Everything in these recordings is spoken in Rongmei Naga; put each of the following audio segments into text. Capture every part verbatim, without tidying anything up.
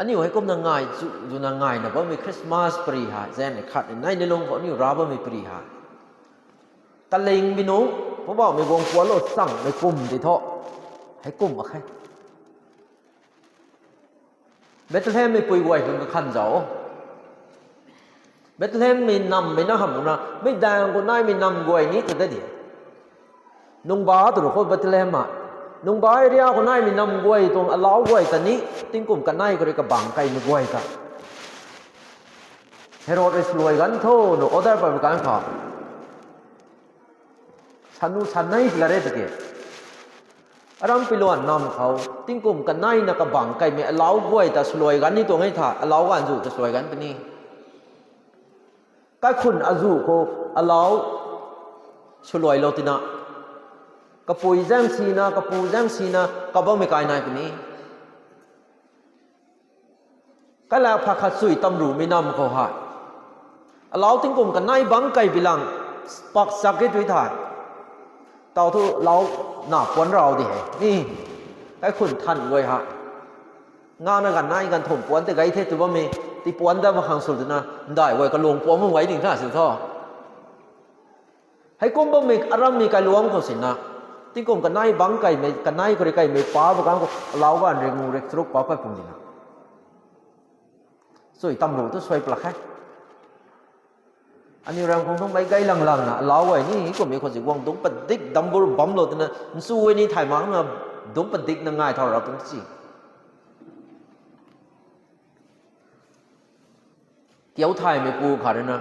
Aniu heikumna ngai chu, zuna ngaina bammei Christmas pari hei, zanni khat ni nai ni lung khou aniu ra bammei pari hei. Kalingmei nunc, Poubauhmei guang puanlou changmei kum di thu. Heikum mak khe. Bethlehemmei pui guay khang kakhan zauc. Bethlehemmei nammei na hamh na, mei daeng khou naimei nam guay ni ta da di. Nungba tu rui khou Bethlehem a. Nungba area khou naimei nam guay tuang alau guay ta ni, tingkum kanei khou rui kabang kaimei guay ta. Herod rui swluai ganv tho, nu order pat kan kha. Sanu sanei tila re tiki. Aram piluan nam khou, tingkum kaneina kabang kaimei alau guay ta swluai ganv ni tuang e tha, alau ganv zu ta swluai ganv puni. Kaikhun azu khou alau swluailou tina. Kapui zaeng sina, kapu zaeng sina, kabammei kai nai puni. Kailak pha khat sui tamrumei nam khou hei. Alau tingkum kanei bangc kaibi lang, pak chak e tui thei. Tau thu lau na puanc rau di hei. Ni, kaikhun than guay hei. Ngana ganv nai ganv thumh puanc tei gay the tw bammei, tipuanc dat mak khang sw twna, ndai guay kalung puanc bam gay ding tha sw tho. Heikum bammei arammei kailuangc khou sina, tingkum kanei bangc kaimei, kanei khou rui kaimei pa ba kang khou, alau ganv ringu rik charuk pa kai pung dina. Sui tamru tu suai plak khe. Aniu ram khang thumei gay lang langna, alau guay ni kummei khou zi guang dungc padik dambur bamlou twna, nchu e ni thay makna, dungc padikna ngai thau ra tuang si. Kiu thaymei pu khat rui na,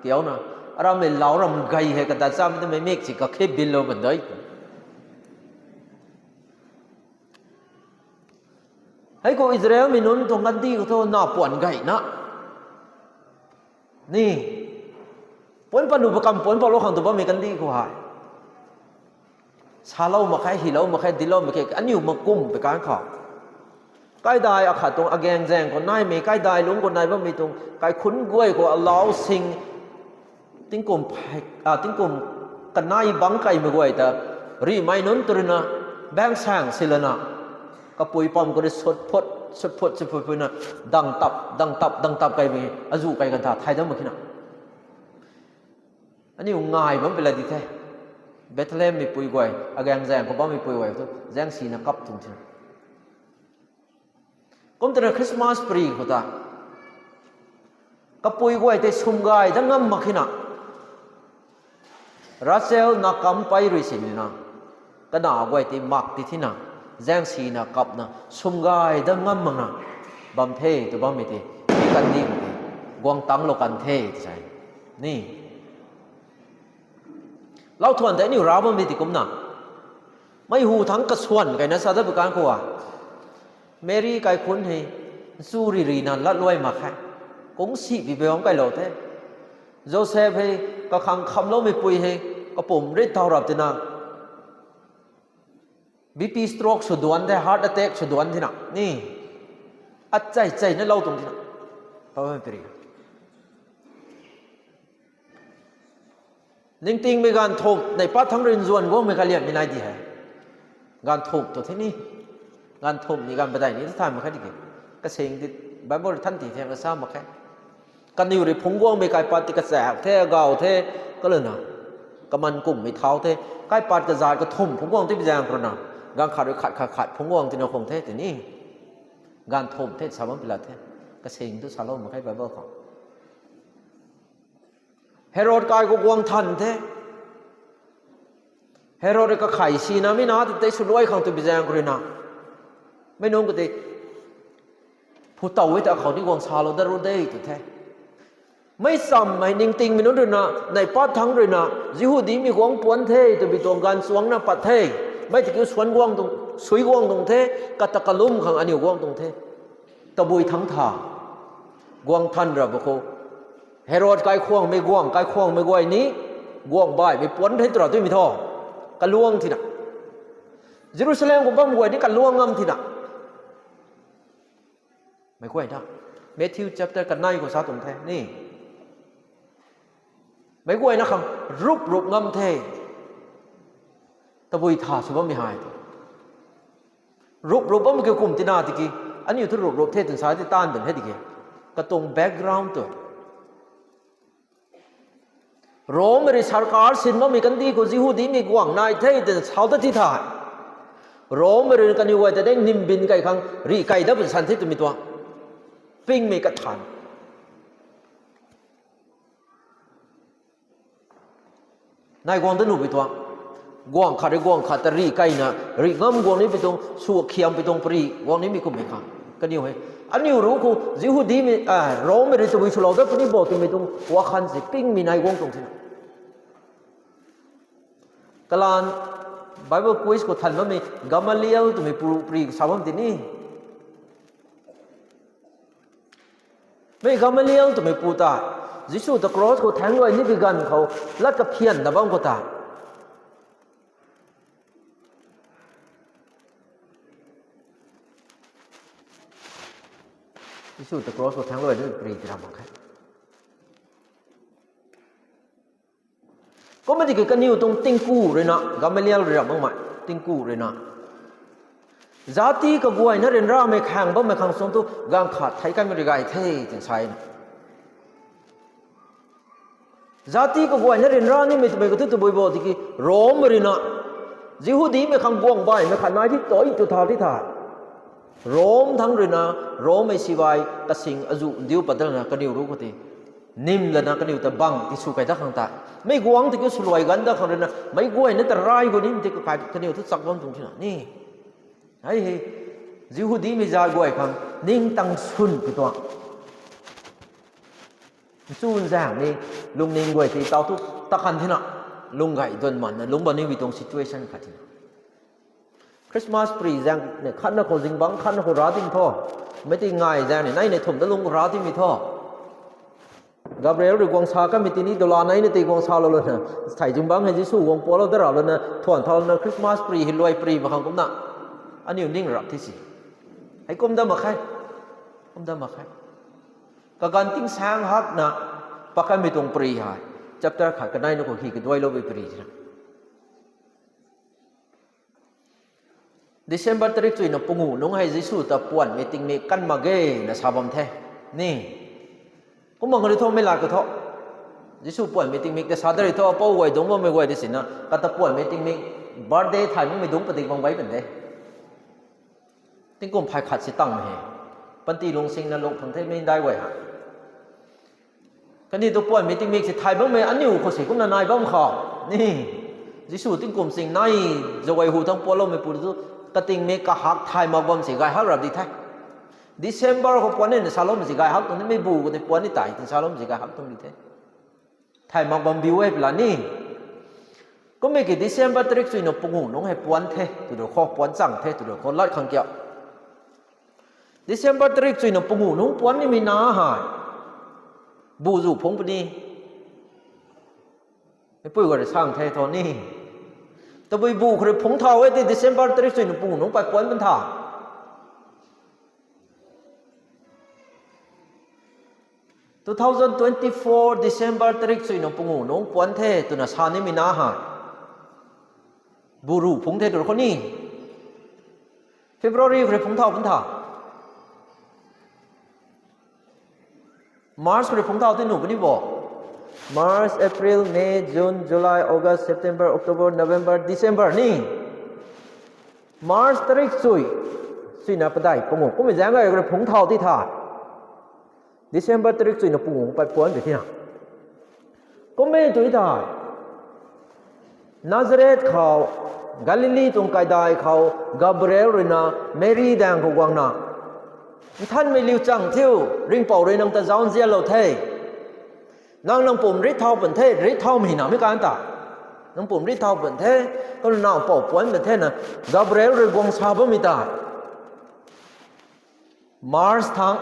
kiuna, arammei lau ram gay hei kadat chamei twmei mik si kakhe binlou ban dei. Hei khou Israelmei nunc tuang kandih khou thu na puanc gayna. Ni, puanc pat nu pakam puanc patlou khang tu bammei kandih khou hei. Salou mak khe, hilou mak khe, dilou mak khe, aniu makum pei kan khou. Kaidai akhat tuang agaeng zaeng khou naimei, kaidai lungc khou nai bammei tuang, kaikhunc guay khou alau sing, tingkum, tingkum kanei bangc kaimei guay ta, rimei nunc tu rui na, baeng saeng silana, kapui pam khou rui sut phut, sut phut, sut phut pui na, dang tap, dang tap, dang tap kaimei, azu kai kan tha, thay dam mak khe na. Aniu ngai bam pei la di the. Bethlehem meipui guay, agaeng zaeng khou bam meipui guay tu, zaeng sina kap tuang thina. Kum twna Christmas pari khou ta. Kapui guay tei swm gay dat ngam mak khe na. Rachel na kam pei rui sinina. Kana guay tei mak ti thina. Zaeng sina kapna, swm gay dat ngam makna. Bam the, tu bammei tei. Kan ni, guang tanglou kan the, ti sai. Ni. Lau thuan tei aniu ra bammei ti kumna. Mei hu thangc kasuan kaina sa dat pei kan khou a. Mary kaikhunc hei, nchu ri rina latluai mak khe. Kungsi bi bam kailou the. Joseph hei, kakhang khamloumei pui hei, kapum rit thau rap tina. B P stroke sw duanc the, heart attack sw duanc thina. Ni, achai chaina lou tuang thina. Pabam piri. Ningtingmei ganv thumh, neih pat thangc rui nzuan guangmei kaliammei nai di hei. Ganv thumh tu the ni. Ganv thumh ni ganv padeih ni tu thay mak khe di ke. Kasing di Bible than ti the kasa mak khe. Kaniw rui phungc guangmei kaipat ti kachak the, agau the, kalana. Kaman kumhmei thau the, kaipat kazat kathumh phungc guang ti bi zaeng khou rui na. Ganv khat rui khat khat khat phungc guang tina khung the tini. Ganv thumh the sa bam pei la the. Kasing tu salou mak khe Bible khou. Herod kai khou guang than the. Herod rui kakhei sina mi na tei swluai khang tu bi zaeng khou rui na. Mei nunc khou tei, phu tow e ta khou ni guang salou dat ru de tu the. Mei chammei ningtingmei nunc rui na, neih pat thangc rui na, Jihudimei guangc puanc the twbi tuang ganv chuangcna pat the. Mei tiki suan guang tuang, sui guang tuang the, kata kalum khang aniu guang tuang the. Tabui thangc tha. Guang than ra ba khou. Herod kaikhwangmei guang, kaikhwangmei guay ni, guang baihmei puanc the tu ra twmei tho. Kaluang thina. Jerusalem khou bam guay ni kaluang ngam thina. Mei guay na. Matthew chapter kanei khou sa tuang the ni. Mei guayna khang rup rup ngam the. Tabui tha sw bammei hei. Rup rup bam kiu kum tina tiki. Aniu thu rup rup the twna sa ti taanv bam the di ke. Katuang background tu. Rommei rui sarkar sin bammei kandih khou Jihudimei guang nai the twna sau ta ti the. Rommei rui kaniw guay ta de nimbin kai khang rih kai dat pun san the twmei tuang. Pingmei kathan. Nai guang ta nuh pi tuang. Guang khat rui guang khat ta rih kaina, rih ngam guang ni pi tuang, sua khiam pi tuang pari, guang nimei kummei khang. Kaniw hei. Aniu ru khou, Jihudimei, ah, Rommei rui tabui swlou dat puni bo twmei tuang, wakhan si pingmei nai guang tuang sina. Kalan Bible quiz khou than bammei Gamaliel twmei pu pari sa bam ti ni. Mei Gamaliel twmei pu ta, Jisu ta cross khou thaeng luai ni bi ganv khou, lat kaphianna bam khou ta. Jisu ta cross khou thaeng luai ni pari ti ram mak khe. Kumna tiki kaniw tuang tingku ruina, Gamaliel rui ram makmei, tingku ruina. Zati kaguayna ryanramei khaeng bammei khang suang tu gaanv khat thei kanmei rui gay the, tin sa e. Zati kaguayna ryanra nimei twmei kathu tabui bo tiki Rom ruina. Jihudimei khang guang baihmei khat nai di toi tu tha di tha. Rom thangc ruina, Rommei sibai kasing azuh ndiu pat dana kaniw ru khou ti. Nim lana kaniw ta bang ti sw kai dat khang ta. Mei guangc ti kiu swluai ganv dat khang ruina, mei guayna ta rai gu nim ti kakai kaniw thu chak bam tuang thina ni. Hei hei, Jihudimei zat guay khang, ningtang swn pi tuang. Nchun zaeng ni, lungning guay ti tau thu, ta khan thina, lung gay duan manna, lungc bam nimei tuang situation khat thina. Christmas tree zaeng ni khatna khou zingbangc khatna khou ra ding tho. Mei ti ngai zaeng ni, nei nei thumh ta lung khou ra dingmei tho. Gabriel rui guang sa kamei ti ni, dula nei na tei guang salou lana, thei zingbangc hei Jisu guang pualou da ralana, thuan thau lana Christmas tree hei luai tree mak khang kumna. Aniu ning rap thi si. Hei kum dat mak khe. Kum dat mak khe. Kaganv tingsaeng hakna, pakanmei tuang tree hei. Chapter khat kanei na khou hi kaduailoumei tree thina. December tarik chuina pungu nungc hei Jisu ta puanhmei tingmik kan mak ge na sa bam the. Ni. Kumna khou rui thu mei lat khou thu. Jisu puanhmei tingmik ta sa da rui thu, apou guay dungc bammei guay di sina, kata puanhmei tingmik birthday thay makmei dungc padik bam gay pan de. Tingkum phay khat si tangmei he. Panty lungsingna lung khang the mei dai guay ha. Kaniw tu puanhmei tingmik si thay bammei aniu khou si kumna nai bam khou. Ni, Jisu tingkum sing nai, zaguay hu thangc puanloumei pu tu, katingmik kahak thay mak bam si gay hak rap di the. December khou puan ni na saloumei si gay hak tuang ni, mei bu khou tei puan ni tai, tin saloumei si gay hak tuang di the. Thay mak bam biu e pla ni. Kummei ki December tarik chuina pungu nungc hei puan the, tu du khou, puan chang the, tu du khou, lat khang kiu. December tarik chuina pungu nungc puan nimei na hei. Bu zu phungc puni. Meipui guay rui sang the thu ni. Tabui bu khou rui phungc thau e ti December tarik chuina pungu nungc pat puan pan tha. Two thousand twenty-four December tarik chuina pungu nungc puan the twna sa nimei na hei. Bu ru phungc the tu khou ni. February khou rui phungc thau pan tha. March khou rui phungc thau ti nuh puni bo. March, April, May, June, July, August, September, October, November, December ni. March tarik chui, chuina padeih pungu kummei zaeng gay khou rui phungc thau ti tha. December tarik chuina pungu pat puan ti thina. Kummei tu tha. Nazareth khou, Galili tuang kaidai khou, Gabriel ruina Mary daeng khou guangna, Nthanmei liu chang thiu, ringhpouc rui nang ta zauc nzianlou the. Nang nang pum rit thau pan the, rit thaumei na mei kan ta. Nang pum rit thau pan the, kanu nang pou puan pan the na, Gabriel rui guang sa bammei ta. March thangc,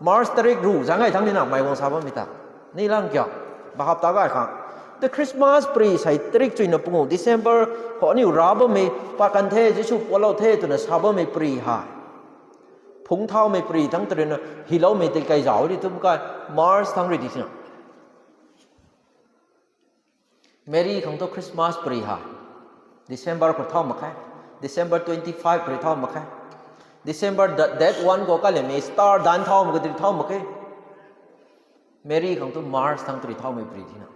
March tarik ru zaeng gay thangc ni na mei guang sa bammei ta. Ni lang kiu, bahap ta gay khang. The Christmas tree sei tarik chuina pungu December khou aniu ra bammei, pat kan the, Jisu pualou the twna sa bammei tree hei. Phungc thaumei tree thangc tw ruina, hiloumei tei kai zauc ri tum kai, March thangc rui di sina. Mary khang thu Christmas tree hei. December khou thau mak khe. December twenty-five khou rui thau mak khe. December date one khou kalemei star dan thaumei kha tei thau mak khe. Mary khang tu March thang tei thaumei pri thina.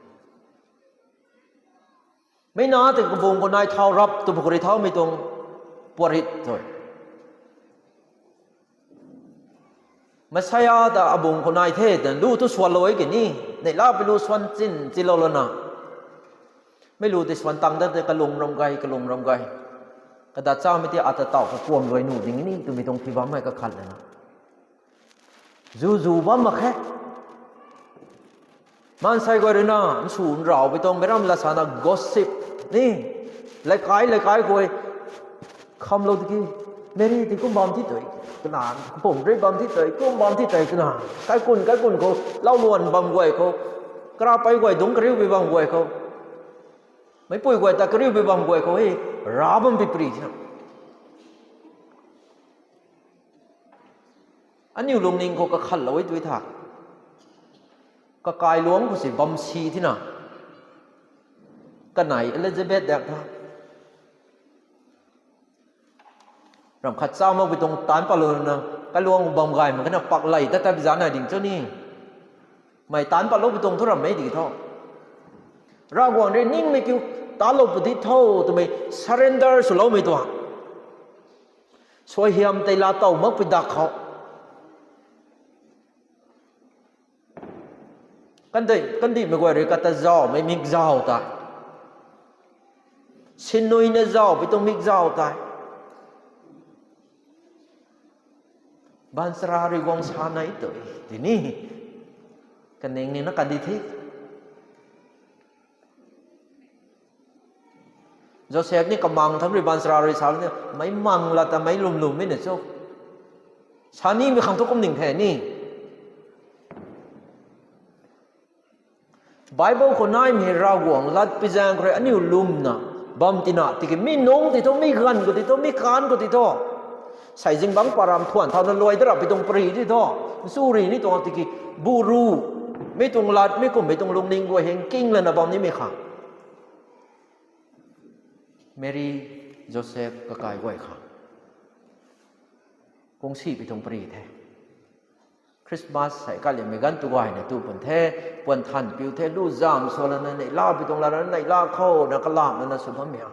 Mei na tei kabung khou nai thau rap tu bu khou ri thaumei tuang puarit tho. Messiah ta abung khou nai the twna lu tu swanlou e kini. Neihla pi lu swan chin chilou lana, mei lu tei swan tang dat tei kalung ram gay, kalung ram gay. Kadat chamei tei ata taw kakuam rui nuh ding ni twmei tuang pi bammei kakhat lana zuzu bam mak khe. Maansei guay rui na nsu nraupui tuang meic ram lat sana gossip ni, leikai leikai guay khamlou tiki, Mary tei kum bam thi tei twna, kapum rui bam thi tei, kum bam thi tei twna, kaikun kaikun khou lau luan bam guay khou, karapei guay dungc kariupui bam guay khou, meicpui guay ta kariupui bam guay khou hei ra bam pi pri thina. Aniu lungning khou kakhatlou e tui tha. Kakai luang khou si bam si thina. Kanei Elizabeth dak tha. Ram khat cha makpui tuang taanc patlou lana, kaluang bam gay mak kana paklei tat tat pi zan nai ding cho ni. Mei taanc patloupui tuang thu rammei di tho. Ravguangc rui ningmei kiu talou pudi tho twmei surrender swloumei tuang. Suaihiam tei laa tow makpui dak khou, kandih, kandihmei guay rui kata zauhmei mikzauh tei, sinuina zauhpui tuang mikzauh tei, baanchara rui guang sa nai tei tini, kaning nina kandih the. Joseph ni kamang tham rui baanchara rui sa ni, meic mang la ta meic lwm lwm mi na cho. Sa nimei khang thu kum ning the ni. Bible khou naimei Ravguangc lat pi zaeng khou rui aniu lwmna bam tina tiki mi nungc ti thu, mi ganv khou ti thu, mi kaanv khou ti thu, sei zingbangc param thuan thauna luai da rap pi tuang pari ti thu, nsu ri ni tuang tiki, buru, mi tuang lat, mi kummei tuang lungning guay heng king lana bam nimei khang, Mary, Joseph kakai guay khang kungsi pi tuang pari the. Christmas hei kalimei ganv tu gayna tu pun the, puan than piu the, lu zam sw lana neihla pi tuang lana neihla khou na kalam lana sw bammei a.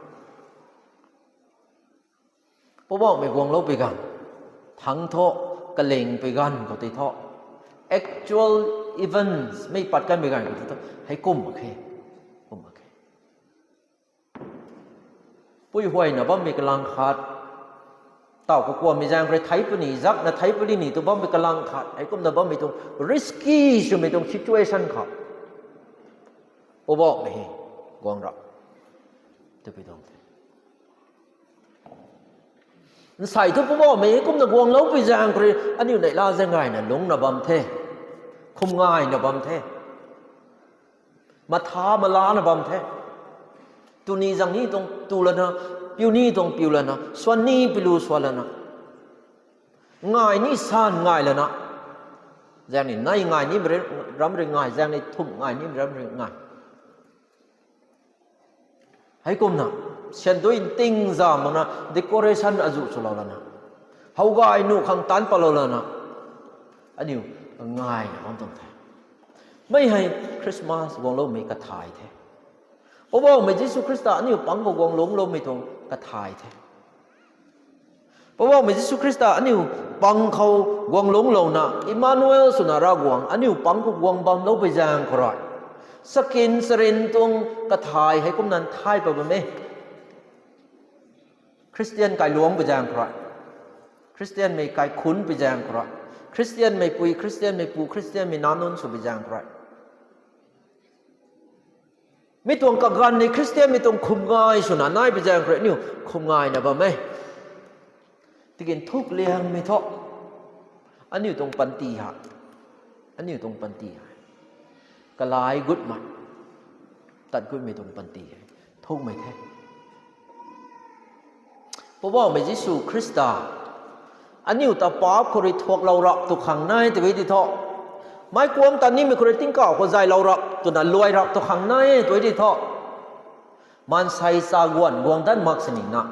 Poubauhmei guangloupui ganv, thangc thu, kalingpui ganv khou tei thu, actual events mei pat kanmei ganv khou tei thu, hei kum mak khe, kum mak khe. Pui huayna bammei kalang khat, taw kakuammei zaeng rui thei puni, zakna thei puni ni tu bammei kalang khat, heikumna bammei tuang risky swmei tuang situation khou, Poubauhmei hei guang ra, twpui tuang the. Nsei thu Poubauhmei hei kumna guangloupui zaeng khou rui aniu neihla zaeng gayna lungcna bam the, khum ngayna bam the, matha malana bam the. Tuni zang ni tuang tu lana, piu ni tuang piu lana, swan ni pilu swan lana, ngai ni san ngai lana, zaeng ni nei ngai ni ram rui ngai, zaeng ni thumh ngai ni ram rui ngai. Heikumna, syan dui nting zam makna decoration azuh swlou lana, howgay nuh khang taanc patlou lana, aniu ngayna bam tuang the. Mei hei Christmas guangloumei kathay the. Poubauhmei Jisu Khrista aniu pang khou guang lungcloumei tuang kathay the. Poubauhmei Jisu Khrista aniu pang khou guang lungclouna, Emmanuel swna Ravguangc aniu pang khou guang bamloupui zaeng khou rui, sakin charin tuang kathay heikumna thay pat bam e. Khristian kailuangpui zaeng khou rui, Khristianmei kaikhunc pui zaeng khou rui, Khristianmei pui, Khristianmei pu, Khristianmei nac nunc swpui zaeng khou rui, mi tuang kaganv ni Khristianmei tuang khum ngai swna nai pui zaeng khou rui aniu khum ngayna bam e. Tiki nthuk liangmei thu, aniu tuang panty ha, aniu tuang panty ha, kalai gutmei, tat gutmei tuang panty hei thukmei the. Poubauhmei Jisu Khrista aniu ta paap khou rui thuaklou rap tu khang nai tw e ti thu, meic kuang tat nimei khou rui tingkauh khou zaylou rap twna luai rap tu khang nai tw e ti thu, maansei chaguan guang dat mak sini na,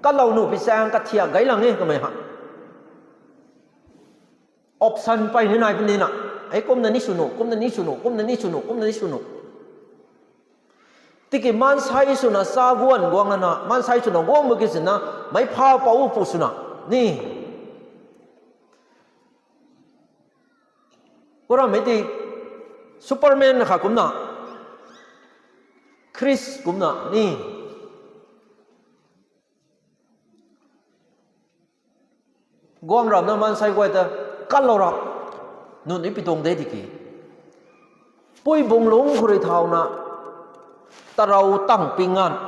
Kalou nuh pi chaeng kathiak gay lang e kamei ha. Option pey ni nai puni na. Hei kumna ni sw nuh, kumna ni sw nuh, kumna ni sw nuh, kumna ni sw nuh. Tiki maansei swna sa guan guang lana, maansei swna guang mak ki sina, meic pha pou pu swna, ni. Kuram hei ti Superman kha kumna, Chris kumna, ni. Guang ramna maansei guay ta kalou rap. Nunc ni pi tuang de tiki, pui bung lungc khou rui thauna, tarou tang pi nganv,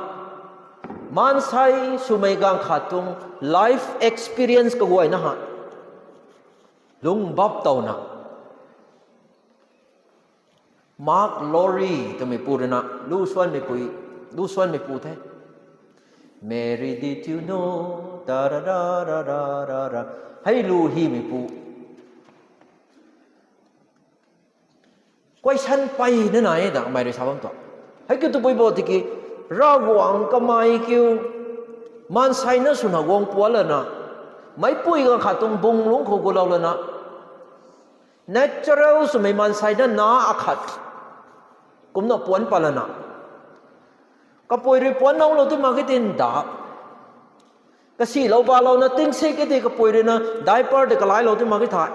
maansei swmei ganv khat tuang life experience kaguayna ha, lungc bap towna. Mark Lowry twmeipu rui na, lu suanmeipui, lu suanmeipu the. Mary did you know, tararararara. Hei lu hymeipu. Question pey na nai e ta kamei rui sa bam tuang. Hei kiu tabui bo tiki, Ravguangc kamei kiu, maansei na swna guang puan lana, meicpui ganv khat tuang bung lungc khou gulou lana, natural swmei maansei na na akhat kumna puan pat lana, kapui rui puan nunglou ti mak ki tin da, kasilou balouna tingsik ki ti kapui rui na diaper tei kalailou ti mak ki thai,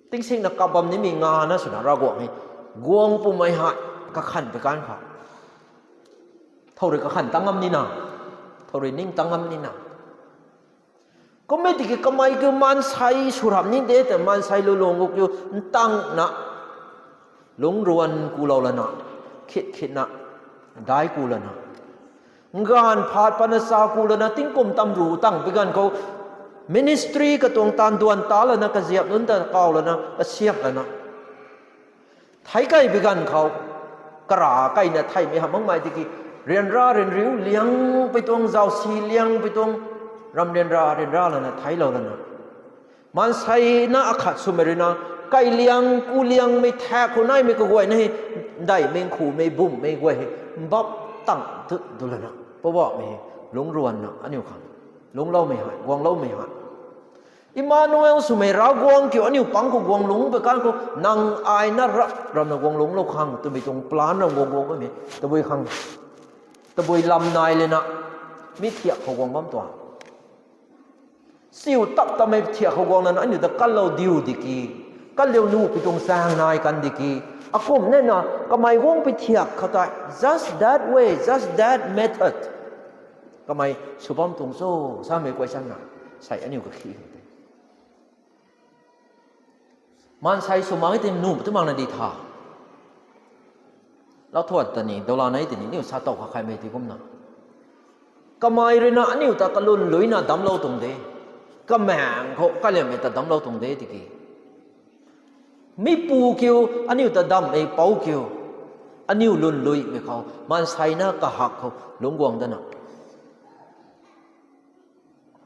tingsikna kap bam nimei nga na swna Ravguangc hei guang pumei hei kakhan pei kan kha. Thow rui kakhan tang ngam nina, thow rui ning tang ngam nina. Kummei tiki kamei kiu maansei sw rap ni de ta maansei lulung gu kiu ntangna, lungc ruan kulou lana, khit khitna, daic ku lana, nganv phat patna cha ku lana, tingkum tamru tang pi ganv khou, ministry katuang taanv duan ta lana, kaziap nunc ta kau lana, kasiak lana, thei kei pi ganv khou, kara keina theimei hamh makmei tiki, ryanra ryanriu liang pui tuang, zausi liang pui tuang, ram ryanra ryanra lana theiclou lana, maansei na akhat swmei rui na, kai liang ku liangmei thak khou naimei kaguayna hei, daihmei khumei bumhmei guay hei, mbap tang dut du lana, Poubauhmei hei lungc ruanna aniu khang lungcloumei hei, guangloumei hei, Emmanuel swmei Ravguangc kiu aniu pang khou guang lungc pei kan khou, nang ai na rap ramna guang lungclou khang twmei tuang plan ram guang guang bammei tabui khang, tabui lam nai lana, mi thiak khou guang bam tuang. Siu tap tamei thiak khou guang lana aniu ta kanlou diu diki, kanliu nuh pi tuang chaeng nai kan diki, akum nena kamei guang pi thiak khou tei, just that way, just that method, kamei sw bam tuang cho, samei question na, sei aniu kakhi te. Maansei sw mak e ti nuh tu makna di tha, lau thuan ta ni, doula nei tini, aniu sa tow kha khaimei ti kumna, kamei rui na aniu ta kalun luina damclou tuang de, kamaeng khou kaliammei ta damclou tuang de tiki, mi pu kiu, aniu ta damhmei pou kiu, aniu lun luimei khou maansei na kahak khou lungc guang dana,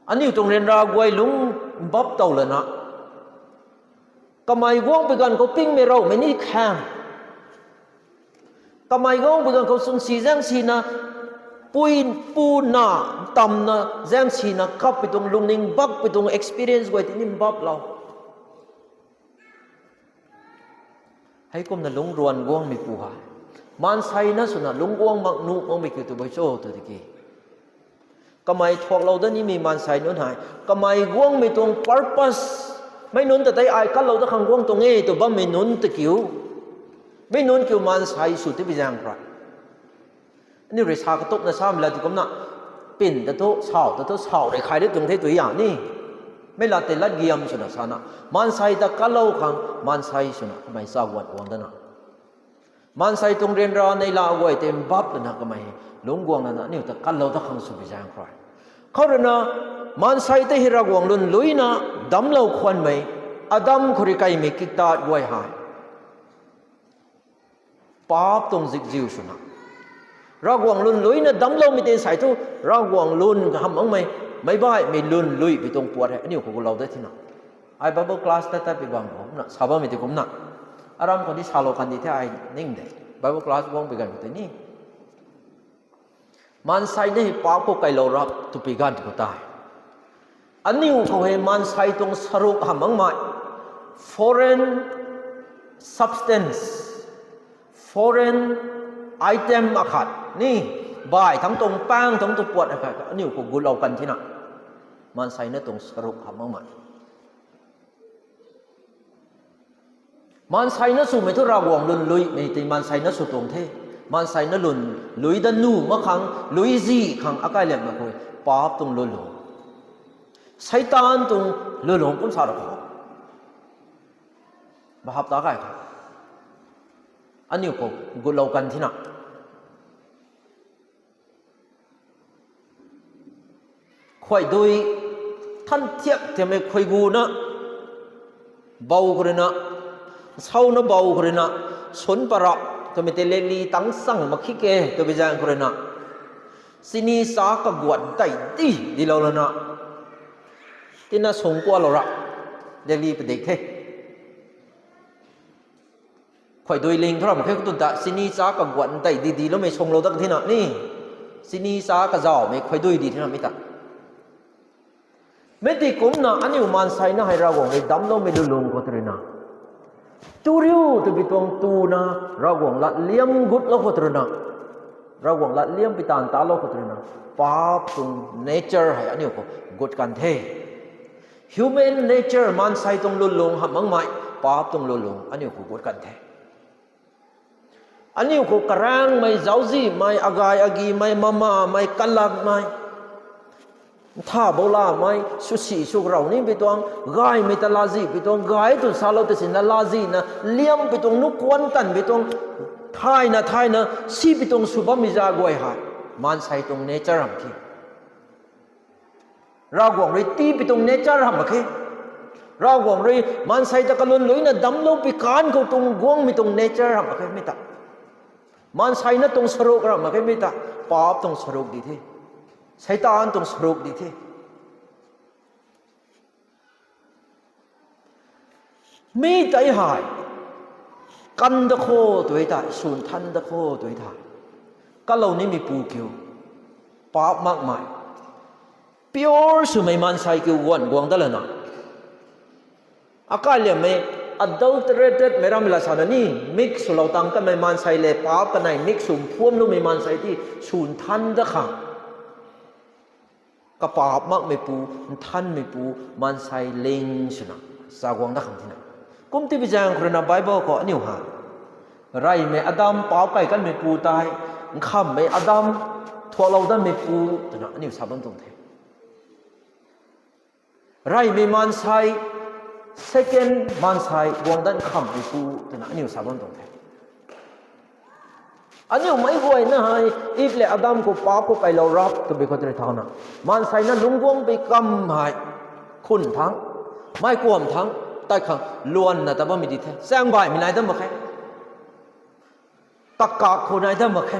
aniu tuang ryanra guay lungc mbap tow lana, kamei guang pi ganv khou pingmei raumei ni khang, kamei guang pi ganv khou chwnsi zaeng sina, pui, pu na, ntamna zaeng sina kap pi tuang, lungning bak pi tuang experience guay tini mbaplou. Heikumna lungc ruan guangmeipu hei, maansei na swna lungc guang mak nuh makmei kiu tabui cho tw tiki, kamei thuaklou dat nimei maansei nunc hei, kamei guangmei tuang purpose, mei nunc ta tei ai kanlou dat khang guang tuang e tw bammei nunc ta kiu, mi nunc kiu maansei sw ti pi zaeng khou rui, aniu rui sa katupna samei lat ti kumna, pin ta thu, sau ta thu, sau rui khai ri tuang the tw ya ni. Mei lat tei lat giam swna sana, maansei ta kanlou khang maansei swna kamei sa guan guang dana, maansei tuang ryanra neihla guay tei mbap lana kamei lungc guang lana aniu ta kanlou dat khang sw pi zaeng khou rui, khou rui na, maansei tei hei Ravguangc lun luina damclou khwanmei, Adam khou rui kaimei kiktat guay hei paap tuang zikziu swna, Ravguangc lun luina damcloumei tei sei thu, Ravguangc lun kaham makmei, meic baihmei lun lui pi tuang puat hei aniu khou gulou de thina. Ai Bible class tat tat pi bam khou kumna sa bammei ti kumna, aram khou ni salou kan di the ai ning de, Bible class guang pi ganv khou tei ni Maansei na hei paap khou kailou rap twpui ganv khou tei, aniu khou hei maansei tuang saruk hamh makmei, foreign substance, foreign item akhat ni, bai thangc tuang, paeng thangc tuang puat akhat aniu khou gutlou kan thina, maansei na tuang saruk hamh makmei. Maansei na swmei thu Ravguangc lun luimei tei maansei na sw tuang the. Maansei na lun lui dat nuh mak khang, lui zih khang akai liammei khou paap tuang lwnlung, Seitaan tuang lwnlung kum sa ra khou, bahap ta kai khou, aniu khou gutlou kan thina, khuaidui than thiak thiammei khuaigu na bou khou ruina, nsauna bou khou ruina, sun parap twmei tei leli tang chang mak khe twbi zaeng khou ruina, chini cha kaguat tei di dilou lana, tina sung kualou ra, leli padik the. Khuaidui ling thu ram khe khou tun ta chini cha kaguat tei di diloumei sunglou dat thina ni, chini cha kazawmei khuaidui di thina mi ta. Mi ti kumcna aniu maansei na hei Ravguangc rui damcloumei lwnlung khou tw ruina, tu riu twbi tuang tuna, Ravguangc latliam gutlou khou tw ruina, Ravguangc latliam pi taanv talou khou tw ruina, paap tuang nature hei aniu khou gut kan the. Human nature, maansei tuang lwnlung hamh makmei, paap tuang lwnlung aniu khou gut kan the. Aniu khou karaengmei, zauczihmei, agay agimei, mamamei, kalakmei, ntha boulamei, swsi sw rau ni pi tuang, gaymei ta lazih pi tuang, gay tw salou ta sina lazihna liam pi tuang, nukuan tan pi tuang, thayna thayna si pi tuang sw bammei za guay hei maansei tuang nature hamh khe. Ravguangc rui tii pi tuang nature hamh mak khe. Ravguangc rui maansei ta kalun luina damclou pi kan khou tuang guangmei tuang nature hamh mak khe mi ta. Maansei na tuang saruk hamh mak khe mi ta. Paap tuang saruk di the. Seitaan tuang saruk di the. Mi tei hei kan da kho tw e ta, swn than da kho tw e ta, kalou nimeipu kiu, paap makmei, pure swmei maansei kiu guan guang dat lana, akai liammei adulterated mei rammei la sana ni, mix swlou tang kanmei maansei le paap kanei mix sw mphuamloumei maansei ti swn than da khang, kapaap makmeipu, nthanmeipu maansei ling swna sa guang dat khang thina. Kum tibi zaeng khou ruina Bible khou aniu ha, reymei Adam paap kai kanmeipu tei, nkhamhmei Adam thuaklou datmeipu twna aniu sa bam tuang the. Reymei maansei, second maansei guang dat nkhamhmeipu twna aniu sa bam tuang the. Aniu meic guayna hei, Eve le Adam khou paap khou kailou rap twbi khou tei thauna, maansei na lungc guang pei kam hei, khun thangc, meic kuam thangc, tat khang luanna ta bammei di the. Chaeng baihmei nai dat mak khe. Takak khou nai dat mak khe.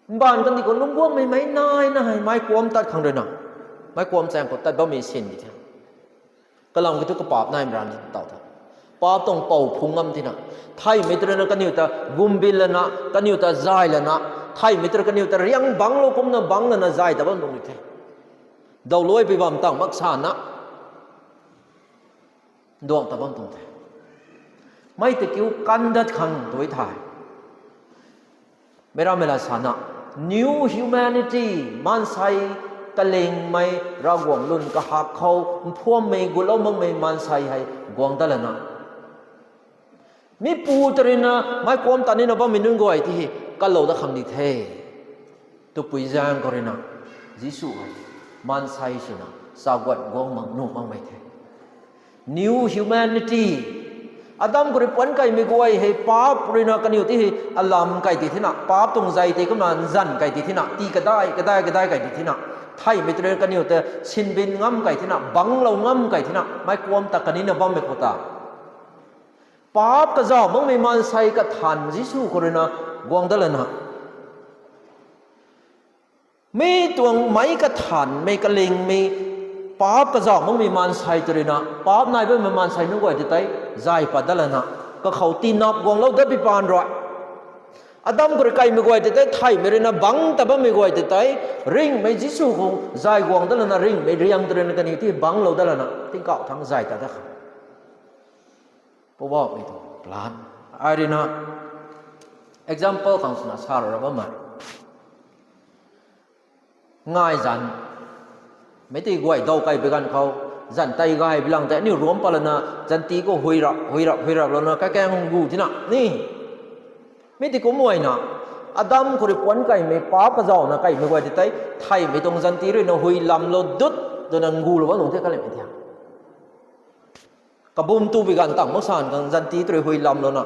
Mbaanv kandih khou lungc guangmei meic naina hei meic kuam tat khang ruina, meic kuam chaeng khou tat bammei sin di the. Kalam kiu thu kapaap naimei rani taw tha. Paap tuang pou phung ngam tina, theihmei tei ruina kaniw ta gumbin lana, kaniw ta zay lana, theihmei tei rui kaniw ta riang bangclou kumna bangc lana zay ta bam tuang di the. Dawluai pui bam tang mak sana, nduang ta bam tuang the. Mei ta kiu kan dat khang tw e thei, meic rammei la sana, new humanity, maansei kalingmei, Ravguangc lun kahak khou mphuammei gutlou makmei maansei hei guang dat lana, mipu ta ruina meic kuam tat nina bammei nunc guay ti hei kalou dat khang di the. Twpui zaeng khou ruina, Jisu hei maansei swna sa guat guang mak nuh makmei the. New humanity. Adam khou rui puanc kaimei guay hei paap ruina kaniw ti hei alam kai di thina, paap tuang zay tei kumna nzan kai di thina, tii kadai kadai kadai kai di thina, theihmei tei ruina kaniw ta sinbin ngam kai thina, bangclou ngam kai thina, meic kuam ta kanina bammei khou ta, paap kazauh makmei maansei kathan Jisu khou ruina guang dat lana, mi tuang meic kathanmei kalingmei, paap kazauh makmei maansei tei ruina, paap nai bammei maansei nunc guay ti tei zay pat dat lana, kakhou tinap guanglou dat pi paan rui, Adam khou rui kaimei guay tei tei, theihmei rui na bangc ta bammei guay tei tei, ringhmei Jisu khou zay guang dat lana, ringhmei riang tei rui na kaniw ti bangclou dat lana, tingkauh thangc zay ta dat kha. Poubauhmei tuang plan. Ai rui na example khang swna sa ra bammei. Ngai zanc, mei tei guay daw kai bi ganv khou, zanc tei gay bi lang tei aniu ruamc pat lana, zanc ti khou hui rap, hui rap, hui rap lana, kakaeng gu tina ni. Mei tei kum guayna, Adam khou rui puanc kaimei paap kazauhna kaimei guay tei tei, theihmei tuang zanc ti rui na hui lamlou dut, twna ngulou bam tuang the kalimei thia. Kabum tu bi ganv tang mak san khang zanc ti tei rui hui lamlouna,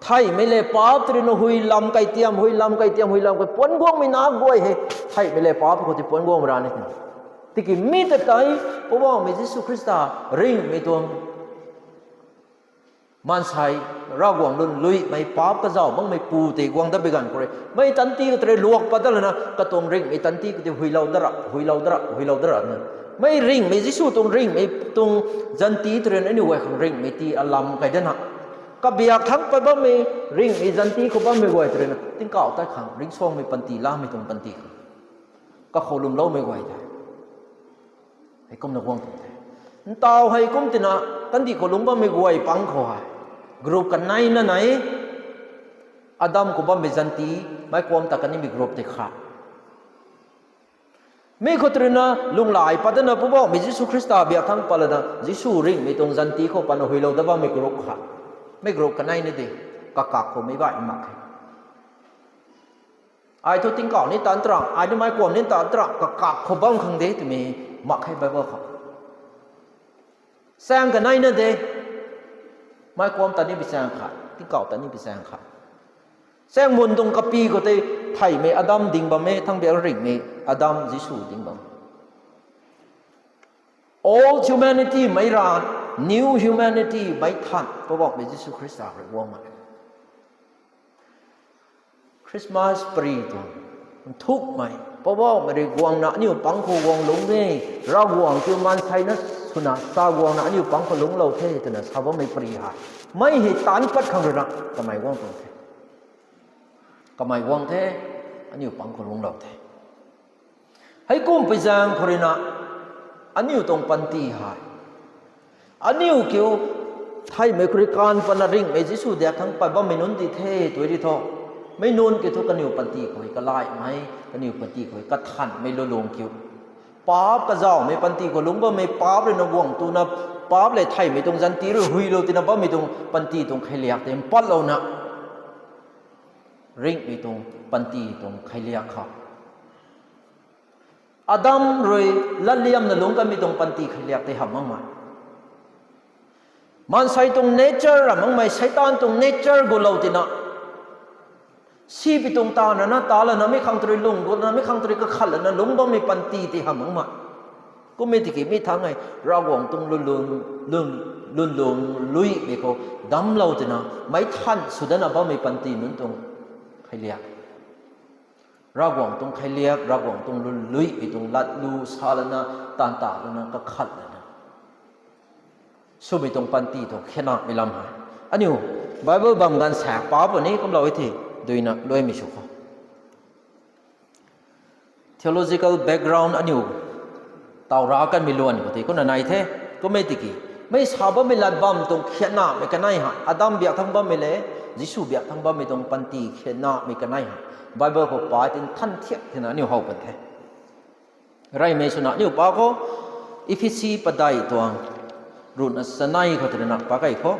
theihmei le paap tei rui na hui lam kai tiam, hui lam kai tiam, hui lam kai puanc guangmei na guay hei, theihmei le paap khou tei puanc guangmei ra ni. Tiki mi ta tei, Poubauhmei Jisu Khrista, ringhmei tuang maansei, Ravguangc lwnluimei paap kazauh makmei pu tei guang dat bi ganv khou rui, mei tanti khou tei rui luak pat dat lana, katuang ringhmei tanti khou tei huilou dat ra, huilou dat ra, huilou dat ra na. Mei ringhmei Jisu tuang ringhmei tuang zanc ti tei rui na aniu guay khang ringmei ti alam kai dana, kabiak thangc pat bammei, ringhmei zanc ti khou bammei guay tei rui na tingkauh tat khang ringcsuangmei panty, lamei tuang panty khang kakhou lwmloumei guay tei, heikumna guang tuang the. Ntaw hei kum tina, kandih khou lungc bammei guay pang khou hei, group kaneina nai, Adam khou bammei zanc ti, meic kuam ta kanimei group tei kha. Mi khou tei rui na lunghlaic pat dana Poubauhmei Jisu Khrista biak thangc pat lana, Jisu ringhmei tuang zanc ti khou patna huilou dat bammei group kha. Mei group kaneina de, kakak khou mei baihmei mak khe. Ai thu tingkauh ni tan tram, ai ni meic kuam ni tan tram, kakak khou bam khang de twmei mak khe Bible khou. Saeng kaneina de, meic kuam ta ni bi saeng khat, tingkauh ta ni bi saeng khat. Saeng mun tuang kapi khou tei, theihmei Adam ding bam e, thangbiak ringhmei Adam Jisu ding bam e. Old humanity mei ra, new humanity mei than, Poubauhmei Jisu Khrista rui guang mak e. Christmas pari tuang nthukmei, Poubauhmei rui guangna aniu pang khou guang lungc e, Ravguangc kiu maansei na swna sa guangna aniu pang khou lungclou the twna sa bammei pari hei, mei hei taanc pat khang rui na kamei guang tuang the. Kamei guang the, aniu pang khou lungclou the. Heikumhpui zaeng khou rui na, aniu tuang panty hei, aniu kiu, theihmei khou rui kaanv patna ringhmei Jisu diak thangc pat bammei nunc di the tw ri thu, mei nunc kiu thu kaniw panty khou hei kalaihmei, kaniw panty khou hei kathanhmei lulung kiu, paap kazauhmei panty khou lungc bammei, paap rui na guang tuna, paap lev theihmei tuang zanc ti rui huilou tina bammei tuang panty tuang kheiliak tei mpatlouna, ringhmei tuang panty tuang kheiliak khou, Adam rui latliamna lungc kanmei tuang panty kheiliak tei hamh makmei, maansei tuang nature ra makmei, Seitaan tuang nature gulou tina, sipui tuang ta nana ta lana, mi khang tei rui lung gutna, mi khang tei rui kakhat lana lungc bammei panty tei hamh makmei. Kummei tiki mi thangc hei Ravguangc tuang lun, lun, lun, lun, luimei khou damclou tina, meic than sw dana bammei panty nunc tuang kheiliak, Ravguangc tuang kheiliak, Ravguangc tuang lun luimei tuang latlu sa lana, taanv ta lana, kakhat lana swmei tuang panty tuang khenamei lam hei, aniu Bible bam ganv saek pa puni kumlou e the, duina luaimei sw khou, theological background aniu taw ra kanmei luan khou tei kumna nai the. Kummei tiki, mei sa bammei lat bam tuang khenamei kanei hei, Adam biak thangc bammei le Jisu biak thangc bammei tuang panty khenamei kanei hei, Bible khou pa tin than thiak tina aniu how pan the. Reymei swna aniu pa khou, Ephesi padeih tuang, ruhna chanei khou tei rui na pa kei khou,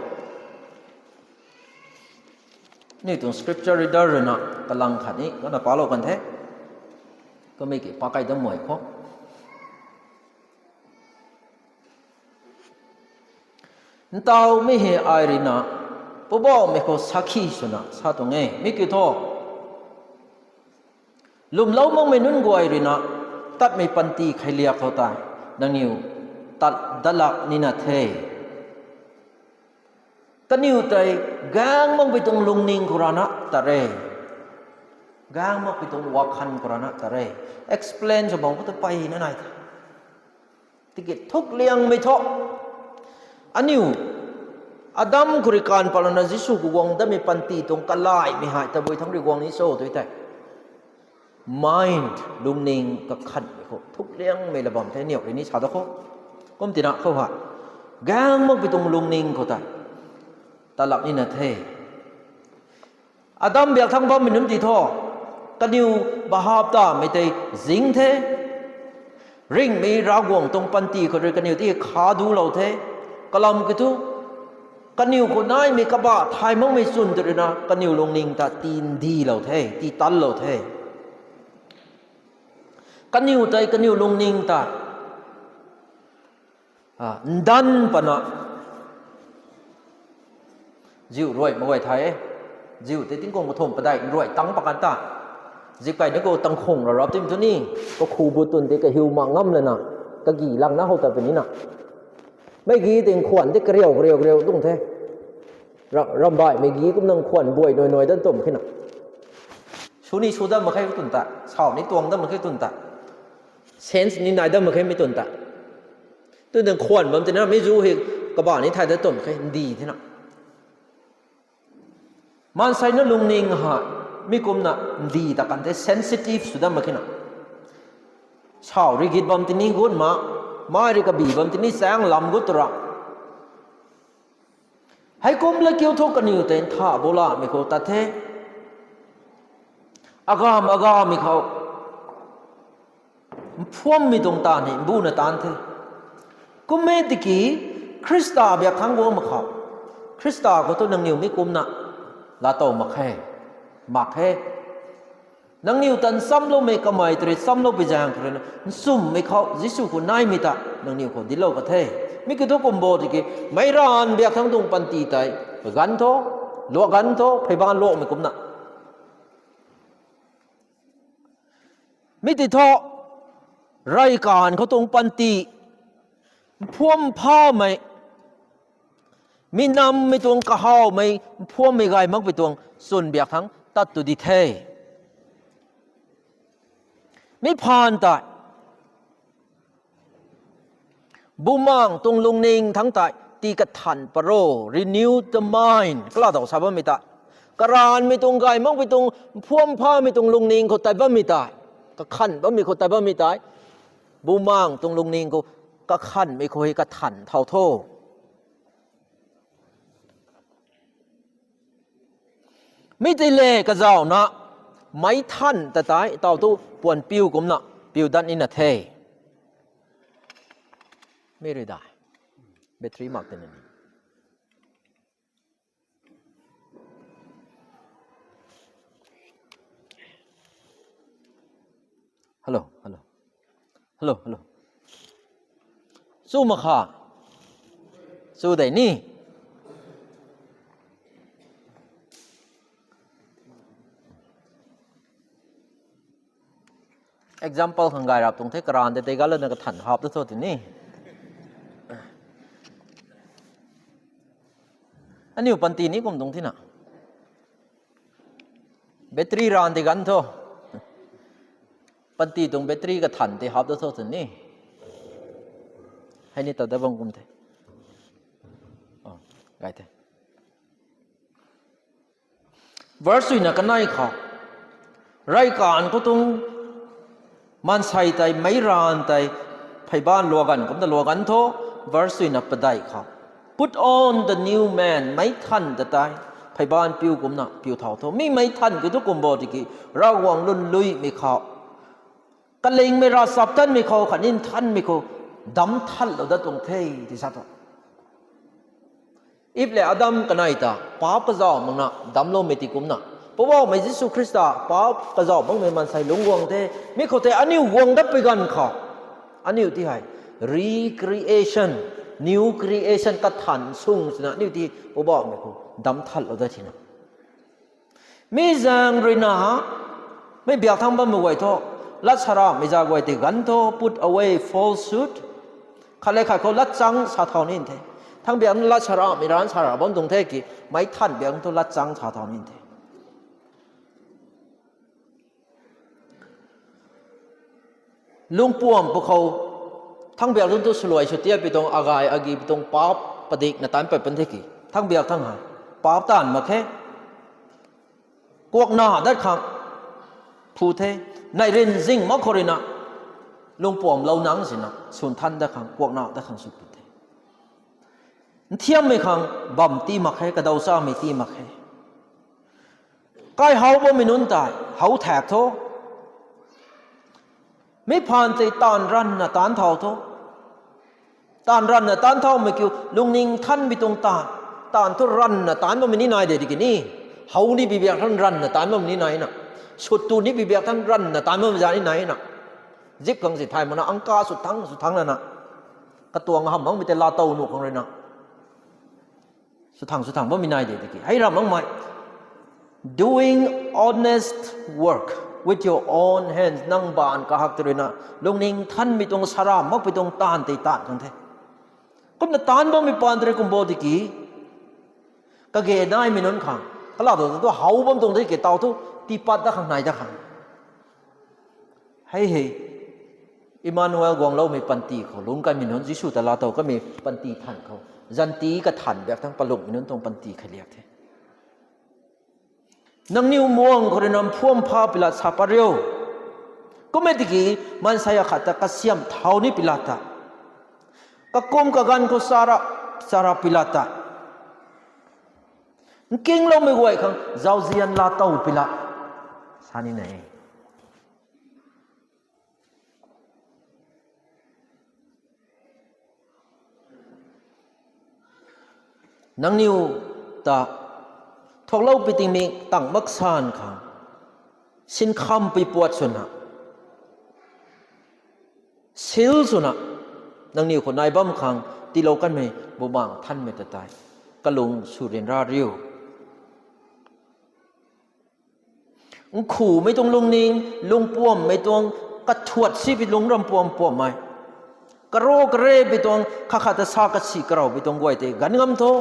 aniu tuang scripture reader rui na kalang khatni kumna palou kan the. Kummei ki pa kei dam mei khou, ntawmei hei ai rui na Poubauhmei khou sakhi swna sa tuang e, mi kiu thu, lwmlou makmei nunc guay rui na tatmei panty kheiliak khou tei nangniw tat dat lak nina the. Kaniw tei gaeng makpui tuang lungning khou rana tat re, gaeng makpui tuang wakhan khou rana tat re. Explain sw bam khou ta peyna nai the. Tiki thukliangmei thu, aniu, Adam khou rui kaanv patlouna Jisu khou guang datmei panty tuang kalaimei hei tabui thangc rui guang ni cho tw tei, mind, lungning kakhanhmei khou thukliangmei la bam the, niw rui ni sa da khou. Kum tina khou hei, gaeng makpui tuang lungning khou tei talap nina the. Adam biak thangc bammei nunc ti thu, kaniw bahap tamei tei zing the. Ringhmei Ravguangc tuang panty khou rui kaniw ti kha dulou the. Kalam kiu thu, kaniw khou naimei kabah thay makmei chwn tw ruina kaniw lungning ta tindilou the, titanlou the. Kaniw tei kaniw lungning ta, a, ndanv pana, ziu ruai mak guay thay e. Ziu tei tingkum kathumh padeih nruai tang pat kan ta, zip kaina khou tangkhung ra rap tim thu ni, kakhu bu twn tei kahiu mak ngam lana, kagi langna how ta puni na. Mei gi tei nkhwan tei kariu kariu kariu tuang the. Ra-, rambaihmei gi kumna nkhwan buai nuai nuai dan tum khe na. Sw ni sw dam mak khe twn ta, sau ni tuang dam mak khe twn ta, sense ni nai dam mak khe mi twn ta. Twn tei nkhwan bam tina mi zu hei kabah ni thay dat tum khe, ndi thena. Maansei na lungning hei mi kumna ndi ta kan the, sensitive sw dam mak khe na. Sau rui git bam tini gut ma, mai rui kabi bam tini chaeng lam gut tura. Heikum la kiu thu kaniw tei ntha bu lamei khou tat the. Agam agammei khou mphuammei tuang taanv hei mbuna taanc the. Kum e tiki Khrista biak thangc guang mak khou, Khrista khou thu nangniw mi kumna laatow mak khe, mak khe. Nangniw tan chamloumei kamei tei rui chamloupui zaeng khou ruina nchumhmei khou Jisu khou naimei ta nangniw khou dinclou ka the. Mi kiu thu kum bo tiki, meic ranv biak thangc tuang panty tei, ganv tho, luak ganv tho, pheyban luakmei kumna. Mi ti thu, rey kaanv khou tuang panty, mphuam phamei, mi nammei tuang kahawmei, mphuammei gay makpui tuang chwn biak thangc tat tu di the. Mi phaan tei, Bumaengh tuang lungning thangc tei tii kathan pat ro, renew the mind, kala daw sa bammei tei. Karanvmei tuang gay makpui tuang, mphuam phamei tuang lungning khou tat bammei tei, kakhan bammei khou tat bammei tei, Bumaengh tuang lungning khou kakhanmei khou hei kathan thau tho. Mi tei le kazauhna, meic than ta tei taw tu puan piu kumna piu dat nina the. Mi rui dai, battery mak tina ni. Hello, hello. Hello, hello. Chu mak kha. Chu dei ni. Example khang gay rap tuang the, karanv tei tei gala na kathan hap ta tho tini. Aniu panty ni kum tuang thina. Battery ranv tei ganv tho. Panty tuang battery kathan tei hap ta tho tini. Hei ni ta da bam kum the. Gay the. Verse suina kanei khou, rey kaanv khou tuang maansei tei, meic ranv tei, pheyban luak ganv kumna luak ganv tho. Verse suina padeih khou, put on the new man, meic than ta tei pheyban piu kumna piu thau tho. Mi meic than kiu thu kum bo tiki, Ravguangc lwnluimei khou, kalingmei ravchaptatmei khou khatni nthanmei khou damc thanlou dat tuang the, ti sa tho. Eve le Adam kanei ta paap kazauh makna damcloumei ti kumna, Poubauhmei Jisu Khrista paap kazauh makmei maansei lungc guang the. Mi khou tei aniu guang dat pui ganv khou, aniu ti hei recreation, new creation, kathan sung swna aniu ti Poubauhmei khou damc thanlou dat thina. Mi zaeng ruina, mei biak thangc bammei guay thu, lat saramhmei za guay tei ganv tho, put away falsehood. Khat le khat khou latchang sa thau ni the. Thang biak lat saramhmei ranv sara bam tuang the ki, meic than biak thu latchang sa thau ni the. Lungpuam pwkhou, thang biak tuang thu swluai sw tiapui tuang, agay agi pui tuang paap padikna tanc pat pan the ki. Thang biak thang ha. Paap taanv mak khe. Kuakna dat khang phu the. Neih ryn zing mak khou rui na, lungpuam lou nang sina, swn than dat khang, kuakna dat khang sw phu the. Nthiammei khang bam ti mak khe, kadaw chamei ti mak khe. Kai how bammei nunc tei how thak tho. Mi phaan tei taanv ranvna taanc thau tho. Taanv ranvna taanc thaumei kiu, lungning thanmei tuang taanv. Taanv thu ranvna taanc bammei ni nai de tiki ni. How ni bi biak than ranvna taanc bammei ni nai na. Sut tu ni bi biak than ranvna taanc bammei za ni nai na. Zip khang si thay makna angka sw thang sw thang lana, katuang hamh makmei tei laatow nuh khang rui na, sw thang sw thang bammei nai de tiki. Hei ram makmei, doing honest work with your own hands. Nang baanv kahak tei rui na, lungning thanmei tuang, sara makpui tuang taanv tei taanc khang the. Kumna taanc bammei paan tei rui kum bo tiki, kage naimei nunc khang, kala tu tu how bam tuang tei ke tau thu, tiipat dat khang nai dat khang. Hei hei, Emmanuel guangloumei panty khou lungc kanmei nunc, Jisu ta laatow kanmei panty than khou, zanti kathan biak thang palungmei nunc tuang panty kheiliak the. Nangniw muang khou rui na mphuam pha pilat sa pat riu. Kum e tiki, maansei akhat ta kasiamh thau ni pilat ta, kakum kaganv khou chara, chara pilat ta, nkingloumei guay khang zauzian laatow pilat sa ni na e. Nangniw ta thuaklou pi tingmik tang maksan khang, sinkhampui puat swna, seal swna, nangniw khou nai bam khang tiilou kanmei Bumaengh Nthanmei ta tei kalung sw ryanra riu. Nkhumei tuang lungning, lungpuammei tuang kathuat si pi lungc rampuam puammei, karo kare pi tuang khat khat ta sa kasi karou pi tuang guay tei ganv ngam tho.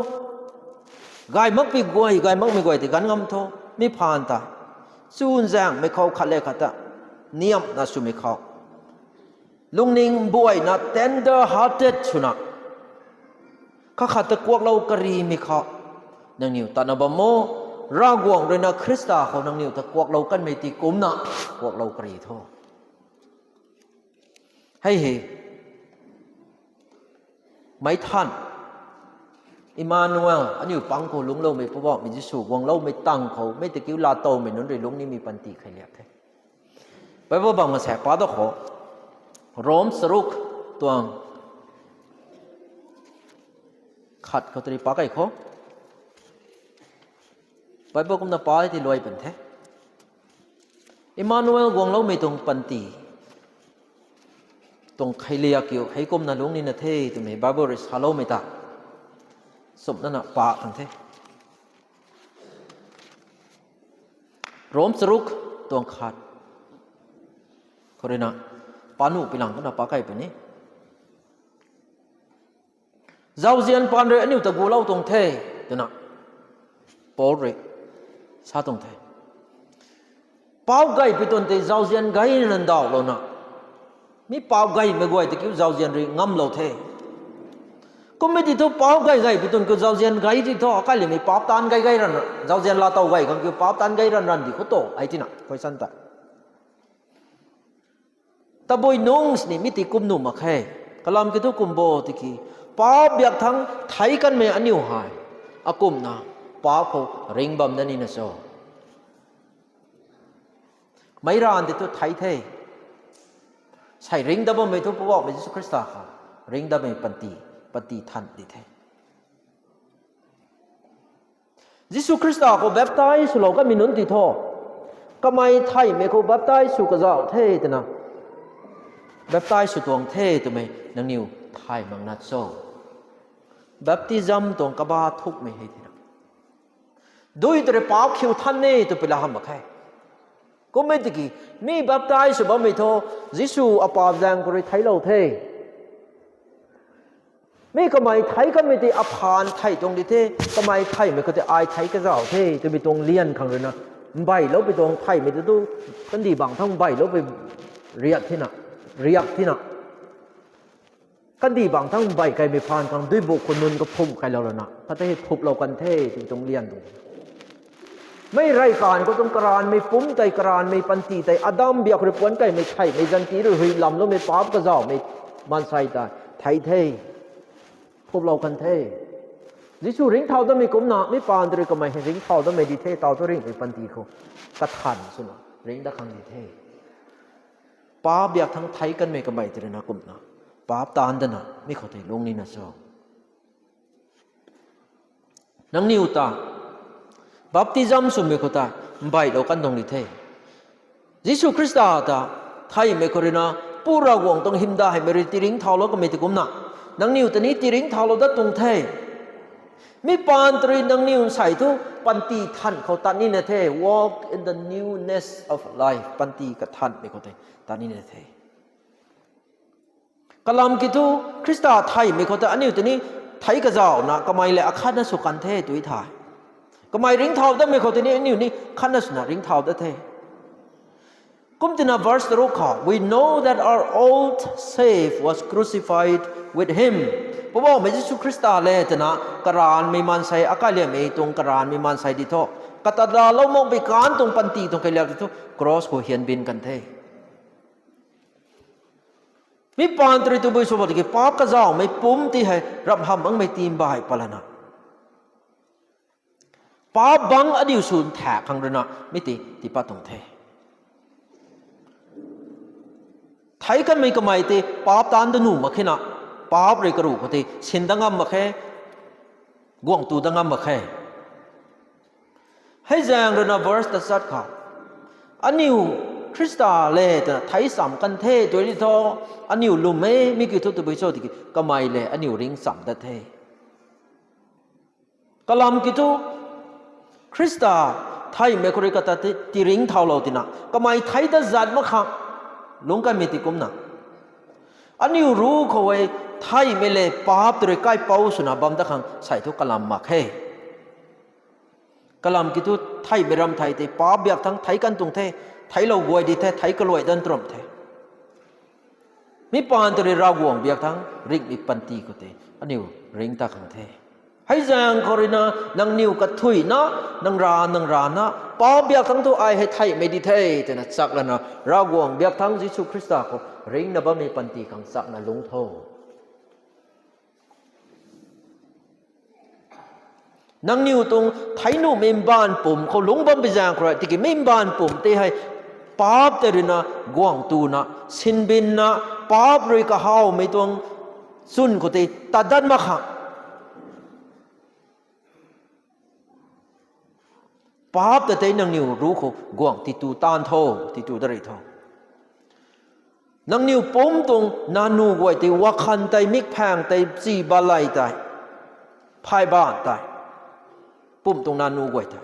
Gay makpui guay, gay makmei guay tei ganv ngam tho. Mi phaan ta, chuzaenghmei khou khat le khat ta niamna swmei khou, lungning buaina tender hearted swna, khat khat ta kuaklou karimei khou nangniw tatna bam o. Ravguangc rui na Khrista khou nangniw ta kuaklou kanmei ti kumcna kuaklou kari tho. Hei hei, meic than, Emmanuel, aniu pang khou lungcloumei Poubauhmei Jisu guangloumei tang khou mei ta kiu laatowmei nunc rui lungc nimei panty kheiliak the. Bible bam masaek pa da khou, Rom charuk tuang khat khou tari pa kei khou, Bible kumna pa ti luai pan the. Emmanuel guangloumei tuang panty tuang kheiliak kiu hei kumna lungc nina the twmei Bible rui saloumei ta chumna na pa khang the. Rom charuk tuang khat khou rui na, pa nuh pilang kumna pa kei puni. Zauzian paan rui aniu ta gulou tuang the twna Paul rui sa tuang the. Paap gaypui tuang tei zauzian gay na ndauhlouna, mi paap gaymei guay ta kiu zauzian rui ngamlou the. Kummei ti thu paap gay gaypui tuang kiu zauzian gay ti thu, akai limei paap taanc gay gay ran, zauzian laatow gay khang kiu paap taanc gay ran ran di khou to, ai tina question ta. Tabui nungc sini mi ti kum nuh mak khe. Kalam kiu thu kum bo tiki, paap biak thang theic kanmei aniu hei, akumhna paap khou ringc bam da nina cho? Meic raanv ti thu theic the. Sei ringc dat bammei thu Poubauhmei Jisu Khrista khou ringc datmei panty, panty than di the. Jisu Khrista khou baptize swlou kanmei nunc ti thu, kamei theihmei khou baptize sw kazauh the twna, baptize sw tuang the twmei nangniw thay mak na cho? Baptism tuang kaba thukmei hei tina, dui tw rui paap khiu than e twpui la hamh mak khe. Kummei tiki, mi baptize sw bammei thu, Jisu apaap zaeng khou rui theiclou the. Mi kamei theic kanmei ti aphaan theih tuang di the, kamei theihmei khou tei ai theic kazauh the twmei tuang lian khang rui na, mbeihloupui tuang theihmei tu tu, kandih bangc thang mbeihloupui riak tina, riak tina. Kandih bang thangc mbei kaimei phaan khang duibuk khou nunc kaphumh kailou lana kata hei phuplou kan the tw tuang lian tuang. Mei rey kaanv khou tuang karanvmei pumc tei, karanvmei panty tei, Adam biak rui puanc kaimei theihmei zanti rui hui lamloumei paap kazauhmei maansei ta thei the. Phuplou kan the. Jisu ringcthau datmei kumcna mi paan tei rui kamei hei ringcthau datmei di the, tau thu ringhmei panty khou kathan swna ringc dat khang di the. Paap biak thangc theic kanmei kamei tei rui na kumna paap taanc dana mi khou tei lungc nina cho? Nangniw ta baptism swmei khou ta mbeilou kan tuang di the. Jisu Khrista ta theihmei khou rui na, Pu Ravguangc tuang hymdaihmei rui tiringcthaulou kamei tei kumna, nangniw ta ni tiringcthaulou dat tuang the. Mi paan tei rui nangniw nsei thu panty than khou tat nina the, walk in the newness of life, panty kathanmei khou tei tat nina the. Kalam kiu thu, Khrista theihmei khou ta aniu tei ni theic kazauhna kamei lev akhatna sw kan the tw the. Kamei ringcthau datmei khou tei ni aniu ni khatna swna ringcthau dat the. Kumtina verse taruk khou, we know that our old self was crucified with him. Poubauhmei Jisu Khrista le twna karanvmei maansei, akaliammei tuang karanvmei maansei di thu, katat laalou makpui kaanv tuang panty tuang kaliak di thu, cross khou hianbin kan the. Mi paan tei rui tabui sw bam tiki paap kazauhmei pumc tei hei ramh hamh makmei tiimbai patlana, paap bangc aniu sw nthak khang rui na mi tei tii pat tuang the. Theic kanmei kamei tei paap taanc dat nuh mak khe na, paap rui karuh khou tei sin dat ngam mak khe, guangc tu dat ngam mak khe. Hei zaeng rui na verse tachat khou, aniu Khrista le twna theic cham kan the tw di thu, aniu lwm e, mi kiu thu tabui cho tiki kamei le aniu ringccham dat the. Kalam kiu thu, Khrista theihmei khou rui kata ti, tiringcthaulou tina kamei theic dat zat mak khang lungc kanmei tei kumna, aniu ruc khou e theihmei le paap tei rui kaipouc swna bam dat khang sei thu kalam mak khe. Kalam kiu thu theihmei ram thei tei paap biak thangc theic kan tuang the, theiclou guay di the, theic kaluai dat tuang the. Mi paan tei rui Ravguangc biak thangc ringhmei panty khou tei aniu ringc ta khang the. Hei zaeng khou rui na, nangniw kathuicna, nang ra, nang rana, paap biak thangc thu ai hei theihmei di the twna chaklana, Ravguangc biak thangc Jisu Khrista khou ringcna bammei panty khang chakna lungc tho. Nangniw tuang theic nuhmei mbaanv pumc khou lungc bam pi zaeng khou rui, tiki mi mbaanv pumc tei hei paap tei rui na guangc tuna, sinbinna, paap rui kahawmei tuang chwn khou tei tat dat mak khang, paap ta tei nangniw ruc khou guangc titu taanv tho, titu dat ri tho. Nangniw pumc tuang nanu guay tei, wakhan tei, mikphaeng tei, chi balei tei, phay baanv tei, pumc tuang nanu guay tei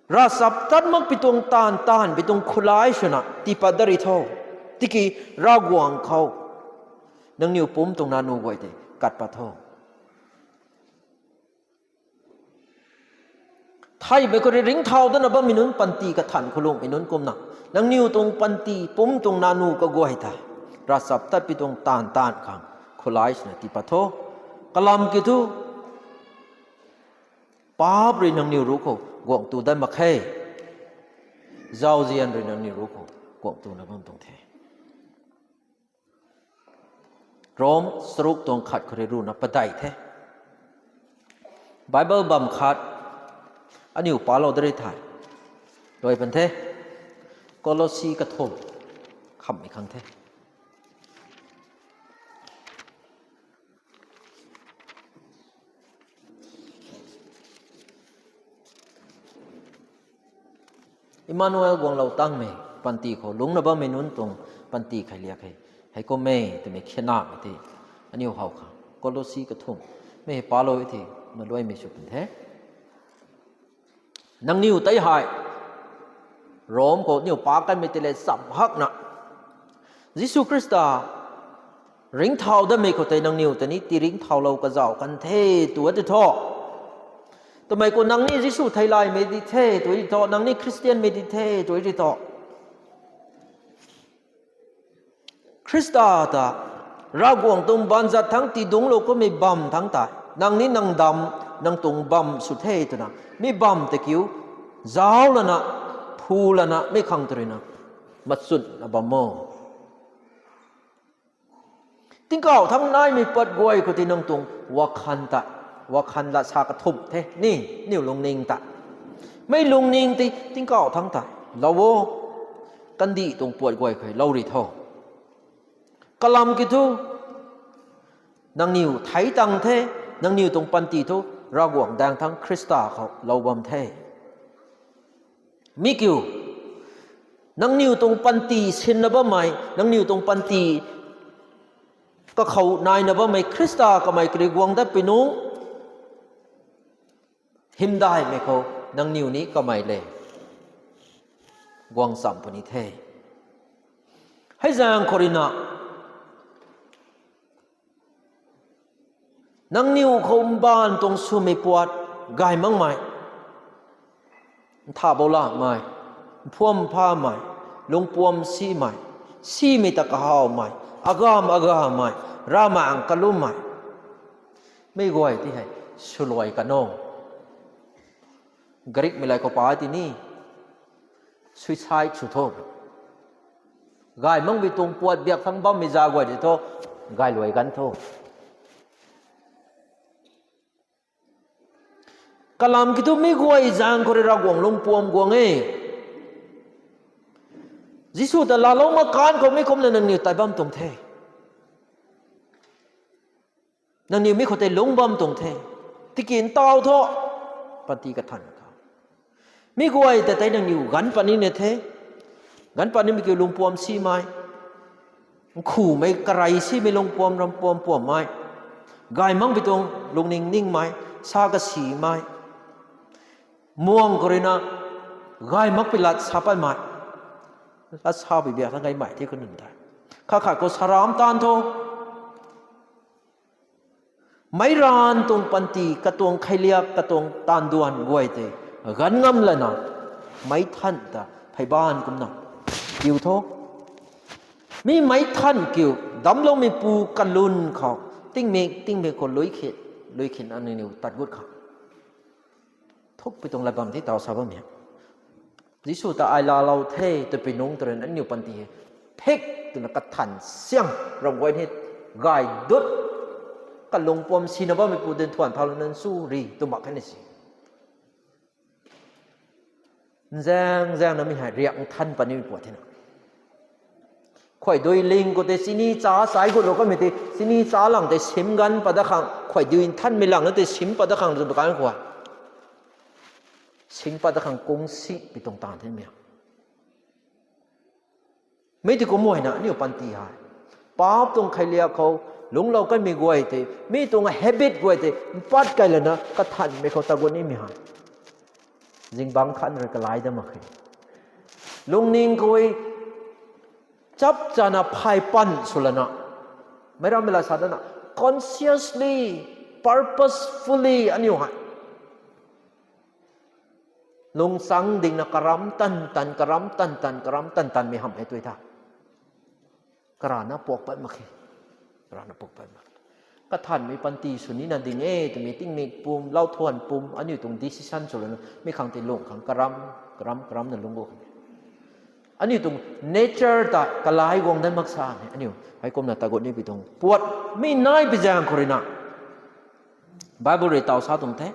ravchaptat makpui tuang taanv, taanvpui tuang khulai swna tiipat dat ri tho. Tiki Ravguangc khou nangniw pumc tuang nanu guay tei kat pat tho. Theihmei khou rui ringcthau datna bammei nunc panty kathan khou lungcmei nunc kumna, nangniw tuang panty pumc tuang nanu kaguay tei ravchaptatpui tuang taanv, taanv khang khulai swna tiipat tho. Kalam kiu thu, paap rui nangniw ruc khou guangc tu dat mak khe, zauzian rui nangniw ruc khou guangc tuna bam tuang the. Rom charuk tuang khat khou rui ruhna padeih the. Bible bam khat aniu palou dat ri thei, luai pan the. Kolosi kathumh khamhmei khang the. Emmanuel guanglou tangmei panty khou lungcna bammei nunc tuang panty kheiliak hei, hei kum e twmei khenamei tei aniu how khang Kolosi kathumh mei hei palou e thei, maluaimei sw pun the. Nangniw tei hei Rom khou niw paap kanmei tei le cham hakna, Jisu Khrista ringcthau datmei khou tei nangniw ta ni tii ringcthaulou kazauh kan the tw ti thu, twmei khou nang ni Jisu theilaymei di the tw ti thu, nang ni Khristianmei di the tw ti thu, Khrista ta Ravguangc tuang baanzat thangc tiidungclou kummei bam thangc tei, nang ni nang dam, nang tuang bam sw the twna mi bam tei kiu zauc lana, phu lana mi khang tw ruina machunna bam o. Tingkauh thangc naimei pat guay khou tei nang tuang wakhan ta, wakhan lat sa kathumh the ni, niw lungning ta. Mei lungning tei tingkauh thangc ta lou o, kandih tuang puat guay khou lou ri tho. Kalam kiu thu, nangniw theic tang the, nangniw tuang panty thu Ravguangc daeng thangc Khrista khou lou bam the. Mi kiu, nangniw tuang panty sinna bammei, nangniw tuang panty kakhou naina bammei Khrista kamei kari guang dat pui nungc, hymdaihmei khou nangniw ni kamei le guang cham puni the. Hei zaeng khou ruina, nangniw khou mbaanv tuang swmei puat, gay makmei, nthahbou lamei, mphuam phamei, lungpuam simei, simei ta kahawmei, agamv agamei, ravmaengc kalummei, mei guay ti hei swluai kan o. Greekmei lay khou pa ti ni, suicide sw tho. Gay makmei tuang puat biak thangc bammei za guay ti thu, gayluai kan tho. Kalam kiu thu mi guay zaeng khou rui Ravguangc lungpuam guang e. Jisu ta laalou mak kan khou mi kumna nangniw tat bam tuang the. Nangniw mi khou tei lungc bam tuang the. Tiki ntaw thu, panty kathan khou mi guay ta tei nangniw ganv pat nina the. Ganv pat nimei kiu lungpuam simei, nkhumei karai simei lungpuam rampuam puammei, gay makpui tuang lungning ningmei, sa kasimei, muang khou ruina gay makpui lat sa patmei, lat sapui biak thangc gaymei ti khou nunc tei, khat khat khou saram taanv tho. Meic ranv tuang panty, katuang kheiliak, katuang taanv duan guay tei ganv ngam lana, meic than ta pheybaanv kumna kiu tho. Mi meic than kiu, damcloumeipu kalun khou, tingmik tingmik khou lui khin, lui khin aniu niw tat gut khang thukpui tuang lat bam the taw sa bammei. Jisu ta ai laalou the twpui nungc tw rui aniu panty hei phik twna kathan siang ram guay ni gay dut, kalungpuam sina bammeipu din thuan thau lana nsu ri tw mak khe ni si. Nzaeng zaeng na mi hei riak nthan pat nimei puat thena, khuaidui ling khou tei chini cha sai gut lou kamei tei chini cha lang tei sim ganv pat dat khang, khuaidui nthanmei lang na tei sim pat dat khang tw kan khou, sim pat dat khang kungsi pi tuang taanv themei mi tei kumhmei na aniu panty hei paap tuang kheiliak khou lungclou kanmei guay tei, mi tuang habit guay tei mpat kai lana kathanmei khou tagut nimei hei zingbangc khat rui kalai dat mak khe. Lungning khou chap chana phay pan sw lana, meic rammei la sa dana, consciously, purposefully aniu hei lungchang dingna karam tan tan, karam tan tan, karam tan tanmei hamh hei tui tha, karana puak pat mak khe. Karana puak pat mak khe. Kathanmei panty sw nina ding e twmei tingmik pum, lauthuan pum aniu tuang decision sw lana mi khang tei lung khang karam, karam, karamna lungc gu khang aniu tuang nature ta kalai guang dat mak sa ni aniu hei kumna tagut nipui tuang puat mi nai pi zaeng khou ruina Bible rui taw sa tuang the,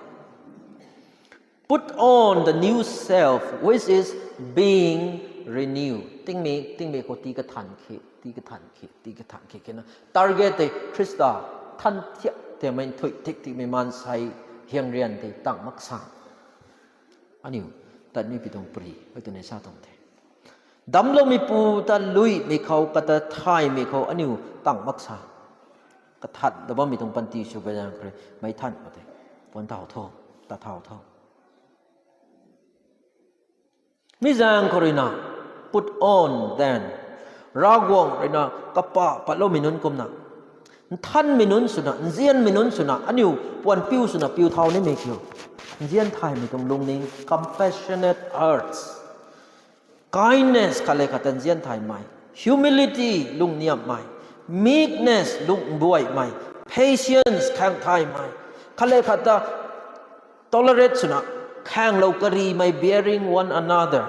put on the new self, which is being renewed. Tingmik tingmik khou tii kathan khe, tii kathan khe, tii kathan khe khe na target tei Khrista than thiak tiamei nthuih thik thikmei maansei hiang rian tei tang mak sa. Aniu tat nipui tuang pri hei twna sa tuang the. Damcloumeipu ta luimei khou, kata thaymei khou aniu tang mak sa. Kathan ta bammei tuang panty sw pi zaeng khou rui meic than khou tei puan thau tho, tat thau tho. Mi zaeng khou ruina put on then, Ravguangc ruina kapa patloumei nunc kumna nthanmei nunc swna, nzianmei nunc swna, aniu puan piu swna piu thau nimei kiu, nzian thaymei tuang lungning, compassionate hearts, kindness khat le khat ta nzian thaymei, humility lungniamhmei, Meekness, lungbuaimei. Patience, khang thaymei. Khat le khat ta tolerate swna, khanglou karimei, bearing one another.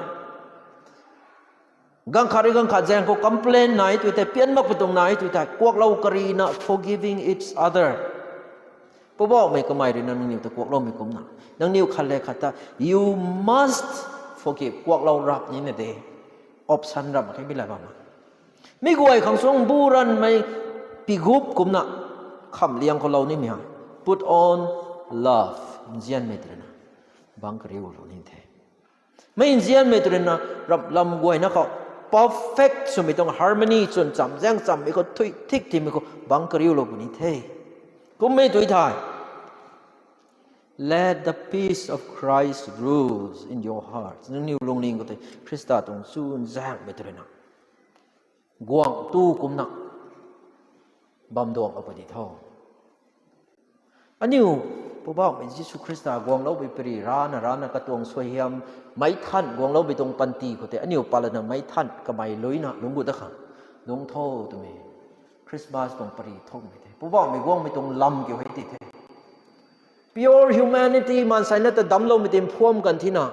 Ganv khat rui ganv khat zaeng khou complain nai tu tei, pian mak pu tuang nai tu tei, kuaklou karina, forgiving each other. Poubauhmei kamei rui na nangniw ta kuakloumei kumna, nangniw khat le khat ta, you must forgive, kuaklou rap nina de. Option rap mak khe mi la bam a. Mi guay khang suang bu ranmei pigup kumna, khamliang khou lou nimei ha. Put on love, nzianmei tw rui na bangc kariulou ni the. Mei nzianmei tw rui na, ramh lam guayna khou perfect swmei tuang harmony, chwn cham zaeng chammei khou, thui thik thimei khou bangc kariulou puni the. Kummei tu thei, let the peace of Christ rules in your hearts. Nangniw lungning khou tei Khrista tuang chwn zaengmei tw rui na, guangc tu kumna bam duanglou puni tho. Aniu Poubauhmei Jisu Khrista guangloupui pary rana rana katuang suaihiam meic than guangloupui tuang panty khou tei aniu palana meic than kamei luina lungc gut da khang lungc tho twmei Christmas tuang pary thumei the. Poubauhmei guangmei tuang lam kiu hei ti the. Pure humanity, maansei na ta damcloumei tei mphuam kan thina,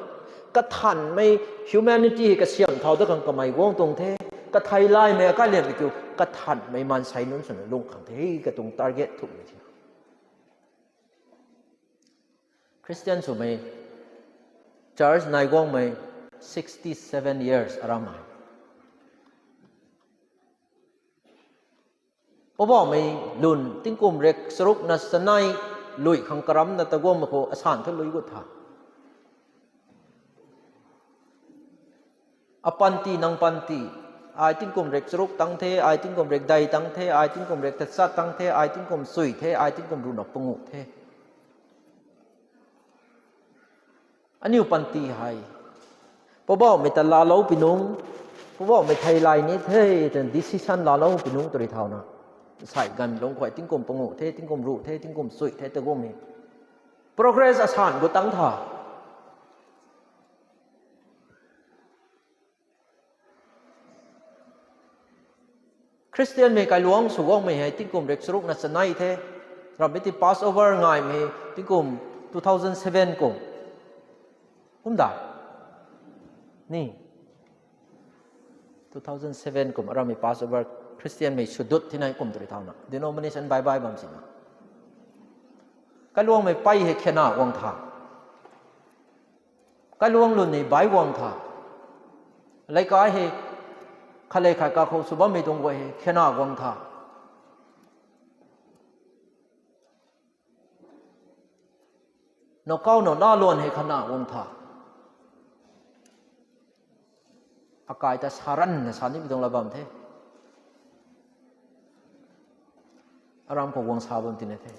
kathanmei humanity hei kasiam thau da khang kamei guang tuang the. Kathei laymei akaliammei kiu kathanmei maansei nunc swna lung khang the, hei katuang target thumei thina. Christian swmei, church nai guangmei sixty seven years aram e. Poubauhmei lun tingkum rek charuk na chanei lui khang karamna ta guangmei khou asan thu lui gut tha. Apanty nang panty, ai tingkum rek charuk tang the, ai tingkum rek dei tang the, ai tingkum rek tachat tang the, ai tingkum chui the, ai tingkum ruhna panguh the. Aniu panty hei Poubauhmei ta laalou pi nungc, Poubauhmei thei lay ni the twna decision laalou pi nungc tw rui thauna, sai ganv lungc khuay tingkum panguh the, tingkum ruh the, tingkum chui the ta guangmei progress asan gut tang tha. Christianmei kailuangc sw guangmei hei tingkum rek charuk na chanei the. Rammei ti Passover ngaimei tingkum two thousand seven kum, kum da ni, two thousand seven kum arammei Passover Christianmei sw dut thina kum tw rui thauna denomination bai bai bam sina, kailuangmei pei hei khena guang tha. Kailuang lun ni bai guang tha. Leikai hei khat le khat kakhou sw bammei tuang guay hei khena guang tha. Nokau nona luan hei khana guang tha. Akai ta sa ranna sa nimei tuang la bam the. Aram khou guang sa bam tina the.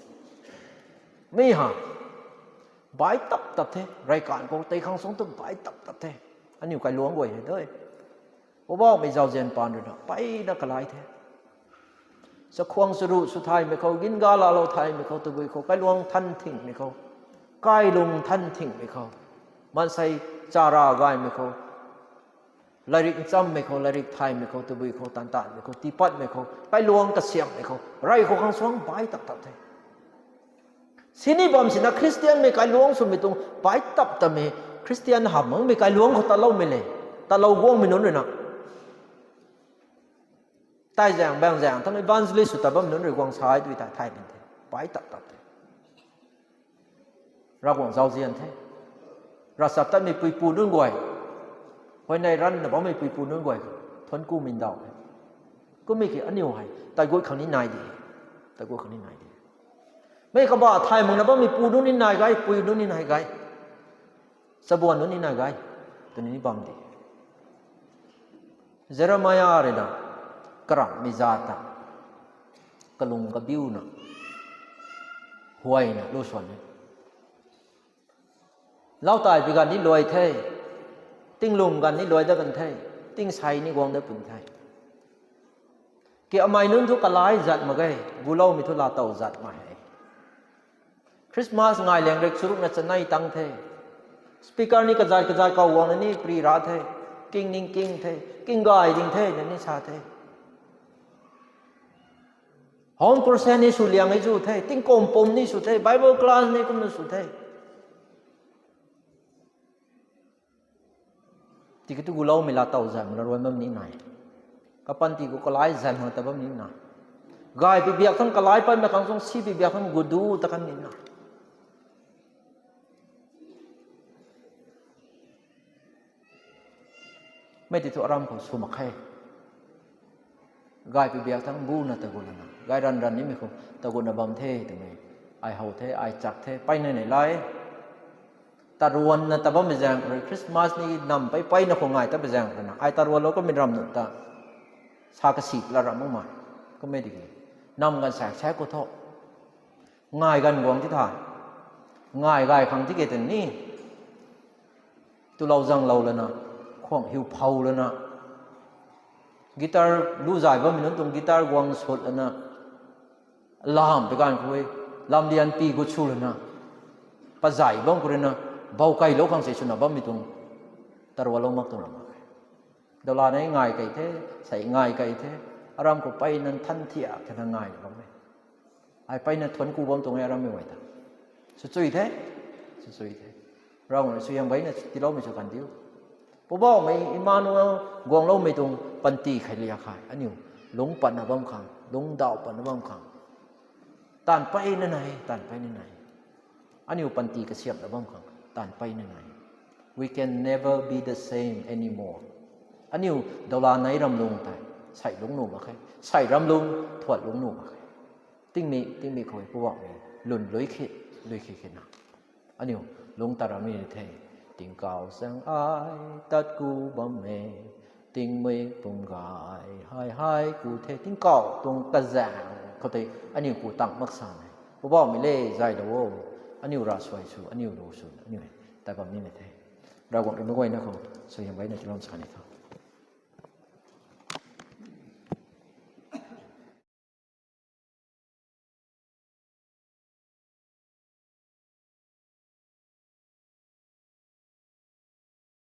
Mi ha, bai tap tap the. Reykan khou tei khang sung tu bai tap tap the. Aniu kailuang guay hei de, Poubauhmei zauzian paan rui na mpeyna kalai the. Chakhwang charuh sw thaymei khou, ginga laalou thaymei khou, tabui khou kailuang than thingmei khou, kailung than thingmei khou, maansei chara gaymei khou, lairik nchammei khou, lairik thaymei khou, tabui khou tantanmei khou, tiipatmei khou, kailuang kasiamhmei khou, rey khou khang suang bai tap tap the. Sini bam sina Christianmei kailuang swmei tuang bai tap tapmei, Christian hamh makmei kailuang khou taloumei le, talou guangmei nunc rui na, tei zaeng baeng zaeng thang evangelist sw ta bammei nunc rui guang sa e tw ta thay bam the, bai tap tap the. Ravguangc zauzian the. Ravchaptatmei puipu nunc guay, huayney ranvna bammei puipu nunc guay, thuanc kumei ndauh the. Kummei ki aniu hei tat gut khang ni nai di, tat gut khang ni nai di. Mei kabah thay makna bammei pu nunc ni nai gay, pui nunc ni nai gay, chabuan nunc ni nai gay, twni ni bam di. Jeremia rui na karamhmei zat ta kalung kabiuna, huayna lu swan e. Lau taibi ganv ni luai the, tinglung ganv ni luai dat kan the, tingsei ni guang dat pun the. Ki amei nunc thu kalai zat mak ge, guloumei thu laatow zat mak he. Christmas ngai liang rek charuk na chanei tang the. Speaker ni kazat kazat kaw guangna ni pri ra the. King ning king the, king gay ding the na ni sa the. Home crusade ni sw liang e zu the, tingkum pum ni sw the, Bible class ni kumna sw the. Tiki tu guloumei la taw zan na ruan bam ni nai. Kapanty khou kalai zan hang ta bam ni nai. Gaypui biak thang kalai patmei khang sung, sipui biak thang gudu ta kan ni nai. Mei ti thu aram khou sw mak khe. Gaypui biak thang buna tagu lana, gay ran ran nimei khou taguna bam the twmei ai how the, ai chak the, peyna nei lai. Taruanna ta bammei zaeng khou rui, Christmas ni nam pei peyna khou ngai tat pei zaeng khou rui na, ai taruanlou kamei ram nu ta sa kasi la ram makmei. Kummei tiki nam ganv saek saek khou thu ngai ganv guang ti tha, ngai gay khang ti ke tei ni tulou zanglou lana, khuang hiu phou lana, guitar lu zay bammei nunc tuang guitar guang sut lana, lam pei ganv khou e, lamlian pi gut sw lana, pazay bam khou rui na, bou keylou khang sei swna bammei tuang tarualou mak tuang ram mak khe. Dawla nei ngai kei the, sei ngai kei the, aram khou peyna nthan thiak thena ngai bam e. Ai peyna thuanc ku bam tuang e arammei guay ta. Swchui the, swchui the. Ravguangc rui suaihiam gayna tiiloumei sw kan diu. Poubauhmei Emmanuel guangloumei tuang panty kheiliak hei aniu lungc patna bam khang, lungcdaw patna bam khang, taanv peyna nai, taanv peyna nai. Aniu panty kasiamhna bam khang taanv peyna nai. We can never be the same anymore. Aniu dawla nei ramlung tei sei lungc nuh mak khe, sei ramlung thuat lungc nuh mak khe. Tingmik tingmik khou Poubauhmei lwn lui khe, lui khe khe na, aniu lungc ta ram ni the. Tingkauh zaeng ai tat ku bam e, tingmik pum gay hei hei ku the. Tingkauh tuang kazaeng khou tei aniu ku tang mak sa e. Poubauhmei le, zaylou o, aniu ravsuai sw, aniu lu sw, aniu ta bam ni the. Ravguangc rui meic guayna khou suaihiam gayna tiiloumei sw kan ni tho.